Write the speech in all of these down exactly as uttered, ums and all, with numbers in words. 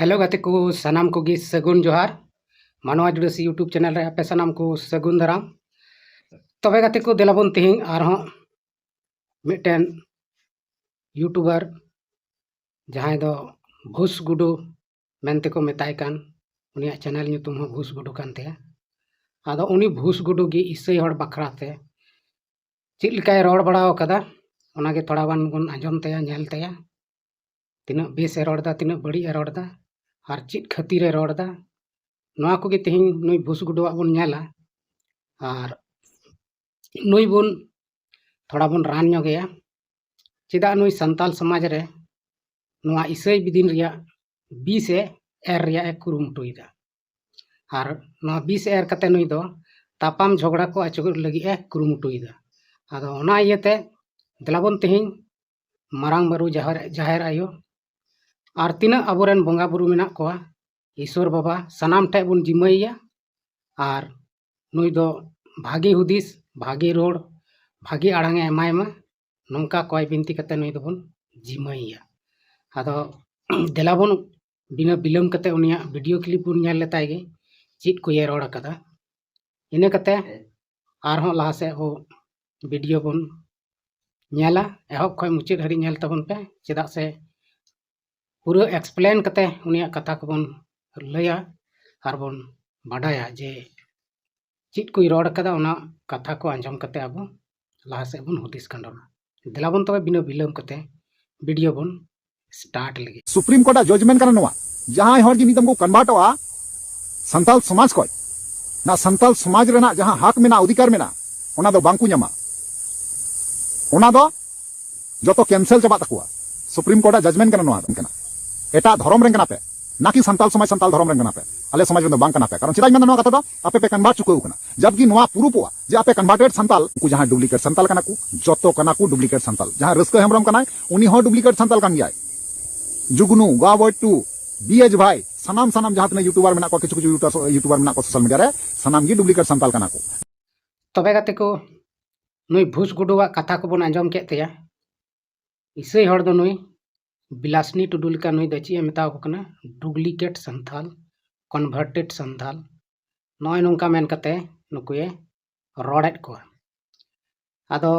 Hello ᱜᱟᱛᱮ ᱠᱚ, ᱥᱟᱱᱟᱢ ᱠᱚᱜᱮ ᱥᱟᱹᱜᱩᱱ ᱡᱚᱦᱟᱨ᱾ ᱢᱟᱱᱣᱟ ᱡᱩᱰᱟᱹᱥᱤ YouTube ᱪᱮᱱᱮᱞ ᱨᱮ ᱟᱯᱮ ᱥᱟᱱᱟᱢ ᱠᱚ ᱥᱟᱹᱜᱩᱱ ᱫᱟᱨᱟᱢ᱾ ᱛᱚᱵᱮ ᱜᱟᱛᱮ ᱠᱚ, ᱫᱮᱞᱟ ᱵᱚᱱ ᱛᱮᱦᱮᱧ ᱟᱨᱦᱚᱸ ᱢᱤᱫᱴᱮᱱ YouTuber, ᱡᱟᱦᱟᱸᱭ ᱫᱚ ᱵᱷᱩᱥ ᱜᱩᱰᱩ ᱢᱮᱱᱛᱮ ᱠᱚ ᱢᱮᱛᱟᱭ ᱠᱟᱱ, ᱩᱱᱤᱭᱟᱜ ᱪᱮᱱᱮᱞ ᱧᱩᱛᱩᱢ ᱦᱚᱸ ᱵᱷᱩᱥ ᱜᱩᱰᱩ ᱠᱟᱱ ᱛᱟᱭᱟ᱾ ᱟᱫᱚ ᱩᱱᱤ ᱵᱷᱩᱥ ᱜᱩᱰᱩ ᱜᱮ ᱤᱥᱟᱹᱭ ᱦᱚᱲ ᱵᱟᱠᱷᱨᱟ ᱛᱮ ᱪᱮᱫ ᱞᱮᱠᱟᱭ ᱨᱚᱲ ᱵᱟᱲᱟ ᱟᱠᱟᱫᱟ, ᱚᱱᱟᱜᱮ ᱛᱷᱚᱲᱟ ᱜᱟᱱ ᱵᱚᱱ ᱟᱸᱡᱚᱢ ᱛᱟᱭᱟ, ᱧᱮᱞ ᱛᱟᱭᱟ᱾ ᱛᱤᱱᱟᱹᱜ ᱵᱮᱥ ᱮ ᱨᱚᱲ ᱮᱫᱟ, ᱛᱤᱱᱟᱹᱜ ᱵᱟᱹᱲᱤᱡ ᱮ ᱨᱚᱲ ᱮᱫᱟ, ᱟᱨ ᱪᱮᱫ ᱠᱷᱟᱹᱛᱤᱨ ᱮ ᱨᱚᱲ ᱮᱫᱟ, ᱱᱚᱣᱟ ᱠᱚᱜᱮ ᱛᱮᱦᱮᱧ ᱱᱩᱭ ᱵᱷᱩᱥ ᱜᱩᱰᱩᱣᱟᱜ ᱵᱚᱱ ᱧᱮᱞᱟ᱾ ᱟᱨ ᱱᱩᱭ ᱵᱚᱱ ᱛᱷᱚᱲᱟ ᱵᱚᱱ ᱨᱟᱱ ᱧᱚᱜᱮᱭᱟ᱾ ᱪᱮᱫᱟᱜ ᱱᱩᱭ ᱥᱟᱱᱛᱟᱞ ᱥᱚᱢᱟᱡᱽ ᱨᱮ ᱱᱚᱣᱟ ᱤᱥᱟᱹᱭ ᱵᱤᱫᱤᱱ ᱨᱮᱭᱟᱜ ᱵᱤᱥ ᱮ ᱮᱨ ᱨᱮᱭᱟᱜ ᱮ ᱠᱩᱨᱩᱢᱩᱴᱩᱭᱮᱫᱟ? ᱟᱨ ᱱᱚᱣᱟ ᱵᱤᱥ ᱮ ᱮᱨ ᱠᱟᱛᱮ ᱱᱩᱭ ᱫᱚ ᱛᱟᱯᱟᱢ ᱡᱷᱚᱜᱽᱲᱟ ᱠᱚ ᱟᱹᱪᱩᱨ ᱞᱟᱹᱜᱤᱫ ᱮ ᱠᱩᱨᱩᱢᱩᱴᱩᱭᱮᱫᱟ᱾ ᱟᱫᱚ ᱚᱱᱟ ᱤᱭᱟᱹᱛᱮ ᱫᱮᱞᱟ ᱵᱚᱱ ᱛᱮᱦᱮᱧ ᱢᱟᱨᱟᱝ ᱵᱟᱹᱨᱩ, ᱡᱟᱦᱮᱨ, ᱡᱟᱦᱮᱨ ᱟᱭᱳ ᱟᱨ ᱛᱤᱱᱟᱹᱜ ᱟᱵᱚᱨᱮᱱ ᱵᱚᱸᱜᱟ ᱵᱩᱨᱩ ᱢᱮᱱᱟᱜ ᱠᱚᱣᱟ, ᱤᱥᱚᱨ ᱵᱟᱵᱟ, ᱥᱟᱱᱟᱢ ᱴᱷᱮᱡ ᱵᱚᱱ ᱡᱤᱢᱟᱹᱭᱮᱭᱟ᱾ ᱟᱨ ᱱᱩᱭ ᱫᱚ ᱵᱷᱟᱜᱮ ᱦᱩᱫᱤᱥ, ᱵᱷᱟᱜᱮ ᱨᱚᱲ, ᱵᱷᱟᱜᱮ ᱟᱲᱟᱝ ᱮ ᱮᱢᱟᱭ ᱢᱟ, ᱱᱚᱝᱠᱟ ᱠᱚᱭ ᱵᱤᱱᱛᱤ ᱠᱟᱛᱮ ᱱᱩᱭ ᱫᱚᱵᱚᱱ ᱡᱤᱢᱟᱹᱭᱮᱭᱟ᱾ ᱟᱫᱚ ᱫᱮᱞᱟ ᱵᱚᱱ ᱵᱤᱱᱟᱹ ᱵᱤᱞᱚᱢ ᱠᱟᱛᱮ ᱩᱱᱤᱭᱟᱜ video clip ᱵᱚᱱ ᱧᱮᱞ ᱞᱮᱛᱟᱭ ᱜᱮ, ᱪᱮᱫ ᱠᱚᱭᱮ ᱨᱚᱲ ᱟᱠᱟᱫᱟ᱾ ᱤᱱᱟᱹ ᱠᱟᱛᱮ ᱟᱨᱦᱚᱸ ᱞᱟᱦᱟ ᱥᱮᱫ ᱟᱵᱚ video ᱵᱚᱱ ᱧᱮᱞᱟ᱾ ᱮᱦᱚᱵ ᱠᱷᱚᱱ ᱢᱩᱪᱟᱹᱫ ᱦᱟᱹᱨᱤᱡ ᱧᱮᱞ ᱛᱟᱵᱚᱱ ᱯᱮ, ᱪᱮᱫᱟᱜ ᱥᱮ ᱯᱩᱨᱟᱹ explain ᱠᱟᱛᱮ ᱩᱱᱤᱭᱟᱜ ᱠᱟᱛᱷᱟ ᱠᱚᱵᱚᱱ ᱞᱟᱹᱭᱟ ᱟᱨ ᱵᱚᱱ ᱵᱟᱰᱟᱭᱟ ᱡᱮ ᱪᱮᱫ ᱠᱚᱭ ᱨᱚᱲ ᱠᱟᱫᱟ, ᱚᱱᱟ ᱠᱟᱛᱷᱟ ᱠᱚ ᱟᱸᱡᱚᱢ ᱠᱟᱛᱮ ᱟᱵᱚ ᱞᱟᱦᱟ ᱥᱮᱫ ᱵᱚᱱ ᱦᱩᱫᱤᱥ ᱠᱷᱟᱸᱰᱚᱱᱟ᱾ ᱫᱮᱞᱟ ᱵᱚᱱ ᱛᱚᱵᱮ ᱵᱤᱱᱟᱹ ᱵᱤᱞᱚᱢ ᱠᱟᱛᱮ video ᱵᱚᱱ start ᱞᱮᱜᱮ᱾ ᱥᱩᱯᱨᱤᱢ ᱠᱳᱨᱴᱟᱜ ᱡᱟᱡᱽᱢᱮᱱᱴ ᱠᱟᱱᱟ ᱱᱚᱣᱟ, ᱡᱟᱦᱟᱸᱭ ᱦᱚᱲ ᱜᱮ ᱢᱤᱫ ᱫᱚᱢ ᱠᱚ ᱠᱚᱱᱵᱷᱟᱨᱴᱚᱜᱼᱟ ᱥᱟᱱᱛᱟᱞ ᱥᱚᱢᱟᱡᱽ ᱠᱷᱚᱡ, ᱚᱱᱟ ᱥᱟᱱᱛᱟᱞ ᱥᱚᱢᱟᱡᱽ ᱨᱮᱱᱟᱜ ᱡᱟᱦᱟᱸ ᱦᱟᱠ ᱢᱮᱱᱟᱜᱼᱟ, ᱚᱫᱷᱤᱠᱟᱨ ᱢᱮᱱᱟᱜᱼᱟ, ᱚᱱᱟ ᱫᱚ ᱵᱟᱝ ᱠᱚ ᱧᱟᱢᱟ᱾ ᱚᱱᱟ ᱫᱚ ᱡᱚᱛᱚ ᱠᱮᱱᱥᱮᱞ ᱪᱟᱵᱟᱜ ᱛᱟᱠᱚᱣᱟ᱾ ᱥᱩᱯᱨᱤᱢ ᱠᱳᱨᱴᱟᱜ ᱡᱟᱡᱽᱢᱮᱱᱴ ᱠᱟᱱᱟ ᱱᱚᱣᱟ ᱫᱚ᱾ ᱠᱟᱱᱟ, ᱮᱴᱟᱜ ᱫᱷᱚᱨᱚᱢ ᱨᱮᱱ ᱠᱟᱱᱟ ᱯᱮ, ᱱᱟᱠᱤ ᱥᱟᱱᱛᱟᱞ ᱥᱚᱢᱟᱡᱽ ᱥᱟᱱᱛᱟᱞ ᱫᱷᱚᱨᱚᱢ ᱨᱮᱱ ᱠᱟᱱᱟ ᱯᱮ, ᱟᱞᱮ ᱥᱚᱢᱟᱡᱽ ᱨᱮᱱ ᱫᱚ ᱵᱟᱝ ᱠᱟᱱᱟ ᱯᱮ᱾ ᱠᱟᱨᱚᱱ ᱪᱮᱫᱟᱜ ᱤᱧ ᱢᱮᱱᱫᱟ ᱱᱚᱣᱟ ᱠᱟᱛᱷᱟ ᱫᱚ, ᱟᱯᱮ ᱯᱮ ᱠᱚᱱᱵᱷᱟᱨᱴ ᱪᱩᱠᱟᱹᱣ ᱠᱟᱱᱟ᱾ ᱡᱟᱵᱠᱤ ᱱᱚᱣᱟ ᱯᱨᱩᱯᱚᱜᱼᱟ ᱡᱮ ᱟᱯᱮ ᱠᱚᱱᱵᱷᱟᱨᱴᱮᱰ ᱥᱟᱱᱛᱟᱞ, ᱩᱱᱠᱩ ᱡᱟᱦᱟᱸᱭ ᱰᱩᱯᱞᱤᱠᱮᱴ ᱥᱟᱱᱛᱟᱞ ᱠᱟᱱᱟ ᱠᱚ, ᱡᱚᱛᱚ ᱠᱟᱱᱟ ᱠᱚ ᱰᱩᱯᱞᱤᱠᱮᱴ ᱥᱟᱱᱛᱟᱞ᱾ ᱡᱟᱦᱟᱸᱭ ᱨᱟᱹᱥᱠᱟᱹ ᱦᱮᱢᱵᱨᱚᱢ ᱠᱟᱱᱟᱭ, ᱩᱱᱤ ᱦᱚᱸ ᱰᱩᱯᱞᱤᱠᱮᱴ ᱥᱟᱱᱛᱟᱞ ᱠᱟᱱ ᱜᱮᱭᱟᱭ᱾ ᱡᱩᱜᱽᱱᱩ, ᱜᱟᱣᱟᱭ ᱴᱩ, ᱵᱤ ᱮᱪ ᱵᱷᱟᱭ, ᱥᱟᱱᱟᱢ, ᱥᱟᱱᱟᱢ ᱡᱟᱦᱟᱸ ᱛᱤᱱᱟᱹᱜ YouTuber ᱢᱮᱱᱟᱜ ᱠᱚᱣᱟ, ᱠᱤᱪᱷᱩ ᱠᱤᱪᱷᱩ YouTuber, YouTuber ᱢᱮᱱᱟᱜ ᱠᱚᱣᱟ social media ᱨᱮ, ᱥᱟᱱᱟᱢ ᱜᱮ ᱰᱩᱯᱞᱤᱠᱮᱴ ᱥᱟᱱᱛᱟᱞ ᱠᱟᱱᱟ ᱠᱚ᱾ ᱛᱚᱵᱮ ᱜᱟᱛᱮ ᱠᱚ, ᱱᱩᱭ ᱵᱷᱩᱥ ᱜᱩᱰᱩᱣᱟᱜ ᱠᱟᱛᱷᱟ ᱠᱚᱵᱚᱱ ᱟᱸᱡᱚᱢ ᱠᱮᱫ ᱛᱟᱭᱟ᱾ ᱤᱥᱟᱹᱭ ᱦᱚᱲ ᱫᱚ ᱱᱩᱭ ᱵᱤᱞᱟᱥᱱᱤ ᱴᱩᱰᱩ ᱞᱮᱠᱟ ᱱᱩᱭ ᱫᱚ ᱪᱮᱫ ᱮ ᱢᱮᱛᱟᱣ ᱠᱚ ᱠᱟᱱᱟ? Duplicate Santal, converted Santal. ᱱᱚᱜᱼᱚᱭ ᱱᱚᱝᱠᱟ ᱢᱮᱱ ᱠᱟᱛᱮ ᱱᱩᱠᱩᱭᱮ ᱨᱚᱲᱮᱫ ᱠᱚᱣᱟ᱾ ᱟᱫᱚ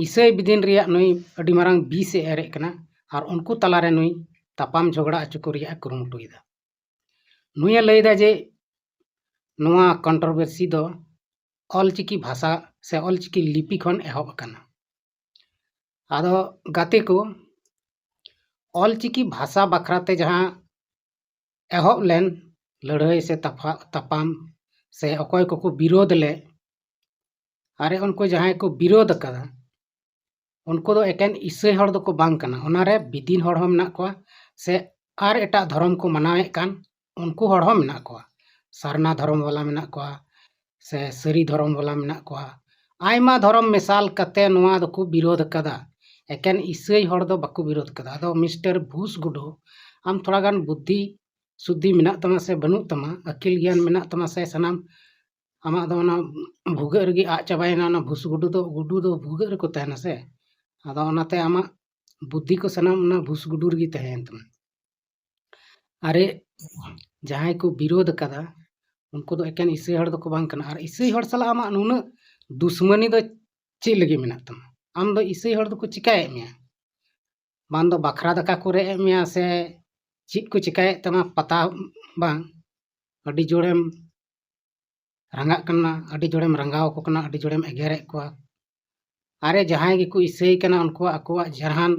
ᱤᱥᱟᱹᱭ ᱵᱤᱫᱤᱱ ᱨᱮᱭᱟᱜ ᱱᱩᱭ ᱟᱹᱰᱤ ᱢᱟᱨᱟᱝ ᱵᱤᱥ ᱮ ᱮᱨᱮᱫ ᱠᱟᱱᱟ ᱟᱨ ᱩᱱᱠᱩ ᱛᱟᱞᱟᱨᱮ ᱱᱩᱭ ᱛᱟᱯᱟᱢ ᱡᱷᱚᱜᱽᱲᱟ ᱦᱚᱪᱚ ᱠᱚ ᱨᱮᱭᱟᱜ ᱮ ᱠᱩᱨᱩᱢᱩᱴᱩᱭᱮᱫᱟ᱾ ᱱᱩᱭᱮ ᱞᱟᱹᱭᱫᱟ ᱡᱮ ᱱᱚᱣᱟ ᱠᱚᱱᱴᱨᱳᱵᱷᱟᱨᱥᱤ ᱫᱚ ᱚᱞᱪᱤᱠᱤ ᱵᱷᱟᱥᱟ ᱥᱮ ᱚᱞᱪᱤᱠᱤ ᱞᱤᱯᱤ ᱠᱷᱚᱱ ᱮᱦᱚᱵ ᱟᱠᱟᱱᱟ᱾ ᱟᱫᱚ ᱜᱟᱛᱮ ᱠᱚ, ᱚᱞᱪᱤᱠᱤ ᱵᱷᱟᱥᱟ ᱵᱟᱠᱷᱨᱟᱛᱮ ᱡᱟᱦᱟᱸ ᱮᱦᱚᱵ ᱞᱮᱱ ᱞᱟᱹᱲᱦᱟᱹᱭ ᱥᱮ ᱛᱟᱯᱟ-, ᱛᱟᱯᱟᱢ ᱥᱮ ᱚᱠᱚᱭ ᱠᱚᱠᱚ ᱵᱤᱨᱳᱫᱷ ᱞᱮᱫ, ᱟᱨᱮ ᱩᱱᱠᱩ ᱡᱟᱦᱟᱸᱭ ᱠᱚ ᱵᱤᱨᱳᱫᱷ ᱟᱠᱟᱫᱟ, ᱩᱱᱠᱩ ᱫᱚ ᱮᱠᱮᱱ ᱤᱥᱟᱹᱭ ᱦᱚᱲ ᱫᱚᱠᱚ ᱵᱟᱝ ᱠᱟᱱᱟ᱾ ᱚᱱᱟᱨᱮ ᱵᱤᱫᱤᱱ ᱦᱚᱲ ᱦᱚᱸ ᱢᱮᱱᱟᱜ ᱠᱚᱣᱟ ᱥᱮ ᱟᱨ ᱮᱴᱟᱜ ᱫᱷᱚᱨᱚᱢ ᱠᱚ ᱢᱟᱱᱟᱣᱮᱫ ᱠᱟᱱ ᱩᱱᱠᱩ ᱦᱚᱲ ᱦᱚᱸ ᱢᱮᱱᱟᱜ ᱠᱚᱣᱟ᱾ ᱥᱟᱨᱱᱟ ᱫᱷᱚᱨᱚᱢ ᱵᱟᱞᱟ ᱢᱮᱱᱟᱜ ᱠᱚᱣᱟ ᱥᱮ ᱥᱟᱹᱨᱤ ᱫᱷᱚᱨᱚᱢ ᱵᱟᱞᱟ ᱢᱮᱱᱟᱜ ᱠᱚᱣᱟ᱾ ᱟᱭᱢᱟ ᱫᱷᱚᱨᱚᱢ ᱢᱮᱥᱟᱞ ᱠᱟᱛᱮ ᱱᱚᱣᱟ ᱫᱚᱠᱚ ᱵᱤᱨᱳᱫᱷ ᱟᱠᱟᱫᱟ᱾ ᱮᱠᱮᱱ ᱤᱥᱟᱹᱭ ᱦᱚᱲ ᱫᱚ ᱵᱟᱠᱚ ᱵᱤᱨᱳᱫᱷ ᱟᱠᱟᱫᱟ᱾ ᱟᱫᱚ ᱢᱤᱥᱴᱟᱨ ᱵᱷᱩᱥ ᱜᱩᱰᱩ, ᱟᱢ ᱛᱷᱚᱲᱟ ᱜᱟᱱ ᱵᱩᱫᱽᱫᱷᱤ ᱥᱩᱫᱽᱫᱷᱤ ᱢᱮᱱᱟᱜ ᱛᱟᱢᱟ ᱥᱮ ᱵᱟᱹᱱᱩᱜ ᱛᱟᱢᱟ, ᱟᱹᱠᱤᱞ ᱜᱮᱭᱟᱱ ᱢᱮᱱᱟᱜ ᱛᱟᱢᱟ ᱥᱮ ᱥᱟᱱᱟᱢ ᱟᱢᱟᱜ ᱫᱚ ᱚᱱᱟ ᱵᱷᱩᱜᱟᱹᱜ ᱨᱮᱜᱮ ᱟᱫ ᱪᱟᱵᱟᱭᱮᱱᱟ, ᱚᱱᱟ ᱵᱷᱩᱥ ᱜᱩᱰᱩ ᱫᱚ, ᱜᱩᱰᱩ ᱫᱚ ᱵᱷᱩᱜᱟᱹᱜ ᱨᱮᱠᱚ ᱛᱟᱦᱮᱱᱟ ᱥᱮ᱾ ᱟᱫᱚ ᱚᱱᱟᱛᱮ ᱟᱢᱟᱜ ᱵᱩᱫᱽᱫᱷᱤ ᱠᱚ ᱥᱟᱱᱟᱢ ᱚᱱᱟ ᱵᱷᱩᱥ ᱜᱩᱰᱩ ᱨᱮᱜᱮ ᱛᱟᱦᱮᱸᱭᱮᱱ ᱛᱟᱢᱟ᱾ ᱟᱨᱮ, ᱡᱟᱦᱟᱸᱭ ᱠᱚ ᱵᱤᱨᱳᱫᱷ ᱟᱠᱟᱫᱟ, ᱩᱱᱠᱩ ᱫᱚ ᱮᱠᱮᱱ ᱤᱥᱟᱹᱭ ᱦᱚᱲ ᱫᱚᱠᱚ ᱵᱟᱝ ᱠᱟᱱᱟ᱾ ᱟᱨ ᱤᱥᱟᱹᱭ ᱦᱚᱲ ᱥᱟᱞᱟᱜ ᱟᱢᱟᱜ ᱱᱩᱱᱟᱹᱜ ᱫᱩᱥᱢᱟᱹᱱᱤ ᱫᱚ ᱪᱮᱫ ᱞᱟᱹᱜᱤᱫ ᱢᱮᱱᱟᱜ ᱛᱟᱢᱟ? ᱟᱢ ᱫᱚ ᱤᱥᱟᱹᱭ ᱦᱚᱲ ᱫᱚᱠᱚ ᱪᱤᱠᱟᱭᱮᱫ ᱢᱮᱭᱟ? ᱵᱟᱝ ᱫᱚ ᱵᱟᱠᱷᱨᱟ ᱫᱟᱠᱟ ᱠᱚ ᱨᱮᱡ ᱮᱫ ᱢᱮᱭᱟ ᱥᱮ ᱪᱮᱫ ᱠᱚ ᱪᱤᱠᱟᱭᱮᱫ ᱛᱟᱢᱟ, ᱯᱟᱛᱟ ᱵᱟᱝ, ᱟᱹᱰᱤ ᱡᱳᱨᱮᱢ ᱨᱟᱸᱜᱟᱜ ᱠᱟᱱᱟ, ᱟᱹᱰᱤ ᱡᱳᱨᱮᱢ ᱨᱟᱸᱜᱟᱣ ᱟᱠᱚ ᱠᱟᱱᱟ, ᱟᱹᱰᱤ ᱡᱳᱨᱮᱢ ᱮᱜᱮᱨᱮᱫ ᱠᱚᱣᱟ᱾ ᱟᱨᱮ, ᱡᱟᱦᱟᱸᱭ ᱜᱮᱠᱚ ᱤᱥᱟᱹᱭ ᱠᱟᱱᱟ, ᱩᱱᱠᱩᱣᱟᱜ ᱟᱠᱚᱣᱟᱜ ᱡᱟᱦᱟᱱ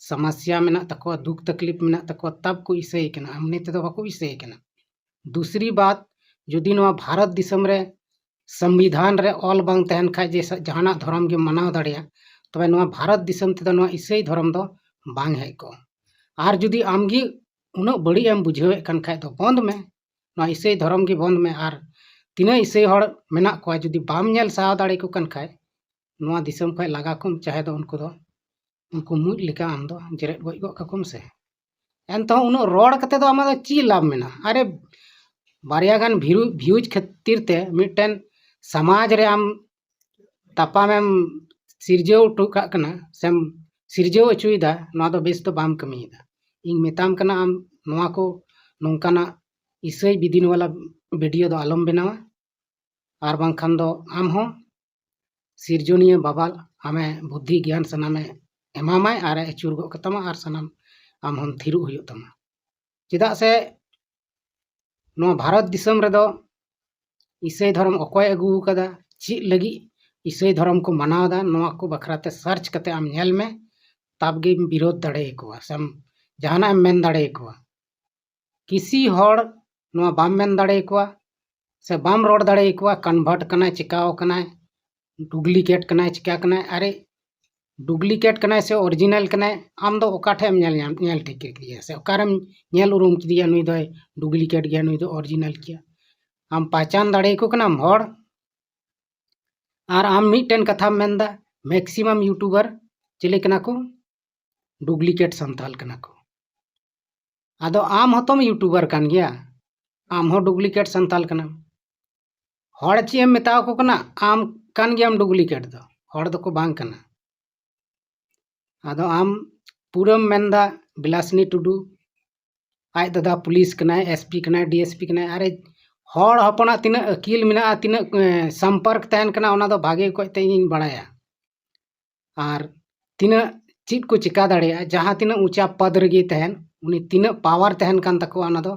ᱥᱚᱢᱚᱥᱥᱟ ᱢᱮᱱᱟᱜ ᱛᱟᱠᱚᱣᱟ, ᱫᱩᱠ ᱛᱟᱠᱞᱤᱯ ᱢᱮᱱᱟᱜ ᱛᱟᱠᱚᱣᱟ, ᱛᱟᱵ ᱠᱚ ᱤᱥᱟᱹᱭ ᱠᱟᱱᱟ, ᱮᱢᱱᱤ ᱛᱮᱫᱚ ᱵᱟᱠᱚ ᱤᱥᱟᱹᱭ ᱠᱟᱱᱟ᱾ ᱫᱩᱥᱨᱤ ᱵᱟᱛ, ᱡᱩᱫᱤ ᱱᱚᱣᱟ ᱵᱷᱟᱨᱚᱛ ᱫᱤᱥᱚᱢ ᱨᱮ ᱥᱚᱝᱵᱤᱫᱷᱟᱱ ᱨᱮ ᱚᱞ ᱵᱟᱝ ᱛᱟᱦᱮᱱ ᱠᱷᱟᱡ ᱡᱮ ᱥᱟ-, ᱡᱟᱦᱟᱱᱟᱜ ᱫᱷᱚᱨᱚᱢ ᱜᱮᱢ ᱢᱟᱱᱟᱣ ᱫᱟᱲᱮᱭᱟᱜᱼᱟ, ᱛᱚᱵᱮ ᱱᱚᱣᱟ ᱵᱷᱟᱨᱚᱛ ᱫᱤᱥᱚᱢ ᱛᱮᱫᱚ ᱱᱚᱣᱟ ᱤᱥᱟᱹᱭ ᱫᱷᱚᱨᱚᱢ ᱫᱚ ᱵᱟᱝ ᱦᱮᱡ ᱠᱚᱜᱼᱟ᱾ ᱟᱨ ᱡᱩᱫᱤ ᱟᱢᱜᱮ ᱩᱱᱟᱹᱜ ᱵᱟᱹᱲᱤᱡ ᱮᱢ ᱵᱩᱡᱷᱟᱹᱣᱮᱫ ᱠᱟᱱ ᱠᱷᱟᱡ ᱫᱚ ᱵᱚᱱᱫ ᱢᱮ, ᱱᱚᱣᱟ ᱤᱥᱟᱹᱭ ᱫᱷᱚᱨᱚᱢ ᱜᱮ ᱵᱚᱱᱫ ᱢᱮ᱾ ᱟᱨ ᱛᱤᱱᱟᱹᱜ ᱤᱥᱟᱹᱭ ᱦᱚᱲ ᱢᱮᱱᱟᱜ ᱠᱚᱣᱟ, ᱡᱩᱫᱤ ᱵᱟᱢ ᱧᱮᱞ ᱥᱟᱦᱟᱣ ᱫᱟᱲᱮ ᱠᱚ ᱠᱟᱱ ᱠᱷᱟᱡ, ᱱᱚᱣᱟ ᱫᱤᱥᱚᱢ ᱠᱷᱚᱡ ᱞᱟᱜᱟ ᱠᱚᱢ, ᱪᱟᱦᱮ ᱫᱚ ᱩᱱᱠᱩ ᱫᱚ, ᱩᱱᱠᱩ ᱢᱩᱡ ᱞᱮᱠᱟ ᱟᱢ ᱫᱚ ᱡᱮᱨᱮᱫ ᱜᱚᱡ ᱜᱚᱫ ᱠᱟᱠᱚᱢ ᱥᱮ᱾ ᱮᱱᱛᱮᱦᱚᱸ ᱩᱱᱟᱹᱜ ᱨᱚᱲ ᱠᱟᱛᱮ ᱫᱚ ᱟᱢᱟᱜ ᱫᱚ ᱪᱮᱫ ᱞᱟᱵᱷ ᱢᱮᱱᱟᱜᱼᱟ? ᱟᱨᱮ, ᱵᱟᱨᱭᱟ ᱜᱟᱱ ᱵᱷᱤᱨᱩ-, ᱵᱷᱤᱭᱩᱡᱽ ᱠᱷᱟᱹᱛᱤᱨ ᱛᱮ ᱢᱤᱫᱴᱮᱱ ᱥᱚᱢᱟᱡᱽ ᱨᱮ ᱟᱢ ᱛᱟᱯᱟᱢᱮᱢ ᱥᱤᱨᱡᱟᱹᱣ ᱦᱚᱴᱚ ᱠᱟᱜ ᱠᱟᱱᱟ ᱥᱮᱢ ᱥᱤᱨᱡᱟᱹᱣ ᱦᱚᱪᱚᱭᱮᱫᱟ, ᱱᱚᱣᱟ ᱫᱚ ᱵᱮᱥ ᱫᱚ ᱵᱟᱢ ᱠᱟᱹᱢᱤᱭᱮᱫᱟ᱾ ᱤᱧ ᱢᱮᱛᱟᱢ ᱠᱟᱱᱟ, ᱟᱢ ᱱᱚᱣᱟ ᱠᱚ ᱱᱚᱝᱠᱟᱱᱟᱜ ᱤᱥᱟᱹᱭ ᱵᱤᱫᱤᱱ ᱣᱟᱞᱟ ᱵᱷᱤᱰᱤᱭᱳ ᱫᱚ ᱟᱞᱚᱢ ᱵᱮᱱᱟᱣᱟ, ᱟᱨ ᱵᱟᱝᱠᱷᱟᱱ ᱫᱚ ᱟᱢ ᱦᱚᱸ ᱥᱤᱨᱡᱚᱱᱤᱭᱟᱹ ᱵᱟᱵᱟ ᱟᱢᱮ ᱵᱩᱫᱽᱫᱷᱤ ᱜᱮᱭᱟᱱ ᱥᱟᱱᱟᱢᱮ ᱮᱢᱟᱢᱟᱭ ᱟᱨ ᱮ ᱟᱹᱪᱩᱨ ᱜᱚᱫ ᱠᱟᱛᱟᱢᱟ ᱟᱨ ᱥᱟᱱᱟᱢ ᱟᱢ ᱦᱚᱸᱢ ᱛᱷᱤᱨᱚᱜ ᱦᱩᱭᱩᱜ ᱛᱟᱢᱟ᱾ ᱪᱮᱫᱟᱜ ᱥᱮ ᱱᱚᱣᱟ ᱵᱷᱟᱨᱚᱛ ᱫᱤᱥᱚᱢ ᱨᱮᱫᱚ ᱤᱥᱟᱹᱭ ᱫᱷᱚᱨᱚᱢ ᱚᱠᱚᱭ ᱟᱹᱜᱩ ᱟᱠᱟᱫᱟ, ᱪᱮᱫ ᱞᱟᱹᱜᱤᱫ ᱤᱥᱟᱹᱭ ᱫᱷᱚᱨᱚᱢ ᱠᱚ ᱢᱟᱱᱟᱣ ᱮᱫᱟ, ᱱᱚᱣᱟ ᱠᱚ ᱵᱟᱠᱷᱨᱟ ᱛᱮ ᱥᱟᱨᱪ ᱠᱟᱛᱮ ᱟᱢ ᱧᱮᱞ ᱢᱮ, ᱛᱟᱵ ᱜᱮᱢ ᱵᱤᱨᱳᱫᱷ ᱫᱟᱲᱮ ᱟᱠᱚᱣᱟ ᱥᱮᱢ ᱡᱟᱦᱟᱱᱟᱜ ᱮᱢ ᱢᱮᱱ ᱫᱟᱲᱮ ᱟᱠᱚᱣᱟ᱾ ᱠᱤᱥᱤ ᱦᱚᱲ ᱱᱚᱣᱟ ᱵᱟᱢ ᱢᱮᱱ ᱫᱟᱲᱮ ᱟᱠᱚᱣᱟ ᱥᱮ ᱵᱟᱢ ᱨᱚᱲ ᱫᱟᱲᱮ ᱟᱠᱚᱣᱟ, ᱠᱚᱱᱵᱷᱟᱨᱴ ᱠᱟᱱᱟᱭ, ᱪᱤᱠᱟᱣ ᱠᱟᱱᱟᱭ, ᱰᱩᱯᱞᱤᱠᱮᱴ ᱠᱟᱱᱟᱭ, ᱪᱤᱠᱟ ᱠᱟᱱᱟᱭ, ᱟᱨᱮ ᱰᱩᱯᱞᱤᱠᱮᱴ ᱠᱟᱱᱟᱭ ᱥᱮ ᱚᱨᱤᱡᱤᱱᱟᱞ ᱠᱟᱱᱟᱭ, ᱟᱢ ᱫᱚ ᱚᱠᱟ ᱴᱷᱮᱡ ᱮᱢ ᱧᱮᱞ ᱧᱟᱢ, ᱧᱮᱞ ᱴᱷᱤᱠ ᱠᱮᱫᱮᱭᱟ ᱥᱮ ᱚᱠᱟᱨᱮᱢ ᱧᱮᱞ ᱩᱨᱩᱢ ᱠᱮᱫᱮᱭᱟ ᱱᱩᱭ ᱫᱚᱭ ᱰᱩᱯᱞᱤᱠᱮᱴ ᱜᱮᱭᱟ, ᱱᱩᱭ ᱫᱚ ᱚᱨᱤᱡᱤᱱᱟᱞ ᱜᱮᱭᱟ? ᱟᱢ ᱯᱟᱦᱪᱟᱱ ᱫᱟᱲᱮᱭᱟᱠᱚ ᱠᱟᱱᱟᱢ ᱦᱚᱲ? ᱟᱨ ᱟᱢ ᱢᱤᱫᱴᱮᱱ ᱠᱟᱛᱷᱟᱢ ᱢᱮᱱᱫᱟ, ᱢᱮᱠᱥᱤᱢᱟᱢ ᱭᱩᱴᱩᱵᱟᱨ ᱪᱤᱞᱤ ᱠᱟᱱᱟ ᱠᱚ? ᱰᱩᱯᱞᱤᱠᱮᱴ ᱥᱟᱱᱛᱟᱞ ᱠᱟᱱᱟ ᱠᱚ᱾ ᱟᱫᱚ ᱟᱢ ᱦᱚᱸᱛᱚᱢ ᱭᱩᱴᱩᱵᱟᱨ ᱠᱟᱱ ᱜᱮᱭᱟ, ᱟᱢ ᱦᱚᱸ ᱰᱩᱯᱞᱤᱠᱮᱴ ᱥᱟᱱᱛᱟᱞ ᱠᱟᱱᱟᱢ᱾ ᱦᱚᱲ ᱪᱮᱫ ᱮᱢ ᱢᱮᱛᱟᱣᱟᱠᱚ ᱠᱟᱱᱟ? ᱟᱢ ᱠᱟᱱ ᱜᱮᱭᱟᱢ ᱰᱩᱯᱞᱤᱠᱮᱴ ᱫᱚ, ᱦᱚᱲ ᱫᱚᱠᱚ ᱵᱟᱝ ᱠᱟᱱᱟ᱾ ᱟᱫᱚ ᱟᱢ ᱯᱩᱨᱟᱹᱢ ᱢᱮᱱᱫᱟ ᱵᱤᱞᱟᱥᱤᱱᱤ ᱴᱩᱰᱩ ᱟᱡ ᱫᱟᱫᱟ ᱯᱩᱞᱤᱥ ᱠᱟᱱᱟᱭ, ᱮᱥᱯᱤ ᱠᱟᱱᱟᱭ, ᱰᱤᱮᱥᱯᱤ ᱠᱟᱱᱟᱭ᱾ ᱟᱨᱮ ᱦᱚᱲ ᱦᱚᱯᱚᱱᱟᱜ ᱛᱤᱱᱟᱹᱜ ᱟᱹᱠᱤᱞ ᱢᱮᱱᱟᱜᱼᱟ, ᱛᱤᱱᱟᱹᱜ ᱮ, ᱥᱚᱢᱯᱚᱨᱠ ᱛᱟᱦᱮᱱ ᱠᱟᱱᱟ, ᱚᱱᱟ ᱫᱚ ᱵᱷᱟᱜᱮ ᱚᱠᱚᱡ ᱛᱮ ᱤᱧᱤᱧ ᱵᱟᱲᱟᱭᱟ᱾ ᱟᱨ ᱛᱤᱱᱟᱹᱜ ᱪᱮᱫ ᱠᱚ ᱪᱤᱠᱟ ᱫᱟᱲᱮᱭᱟᱜᱼᱟ, ᱡᱟᱦᱟᱸ ᱛᱤᱱᱟᱹᱜ ᱩᱪᱟ ᱯᱚᱫ ᱨᱮᱜᱮ ᱛᱟᱦᱮᱱ, ᱩᱱᱤ ᱛᱤᱱᱟᱹᱜ ᱯᱟᱣᱟᱨ ᱛᱟᱦᱮᱱ ᱠᱟᱱ ᱛᱟᱠᱚᱣᱟ, ᱚᱱᱟ ᱫᱚ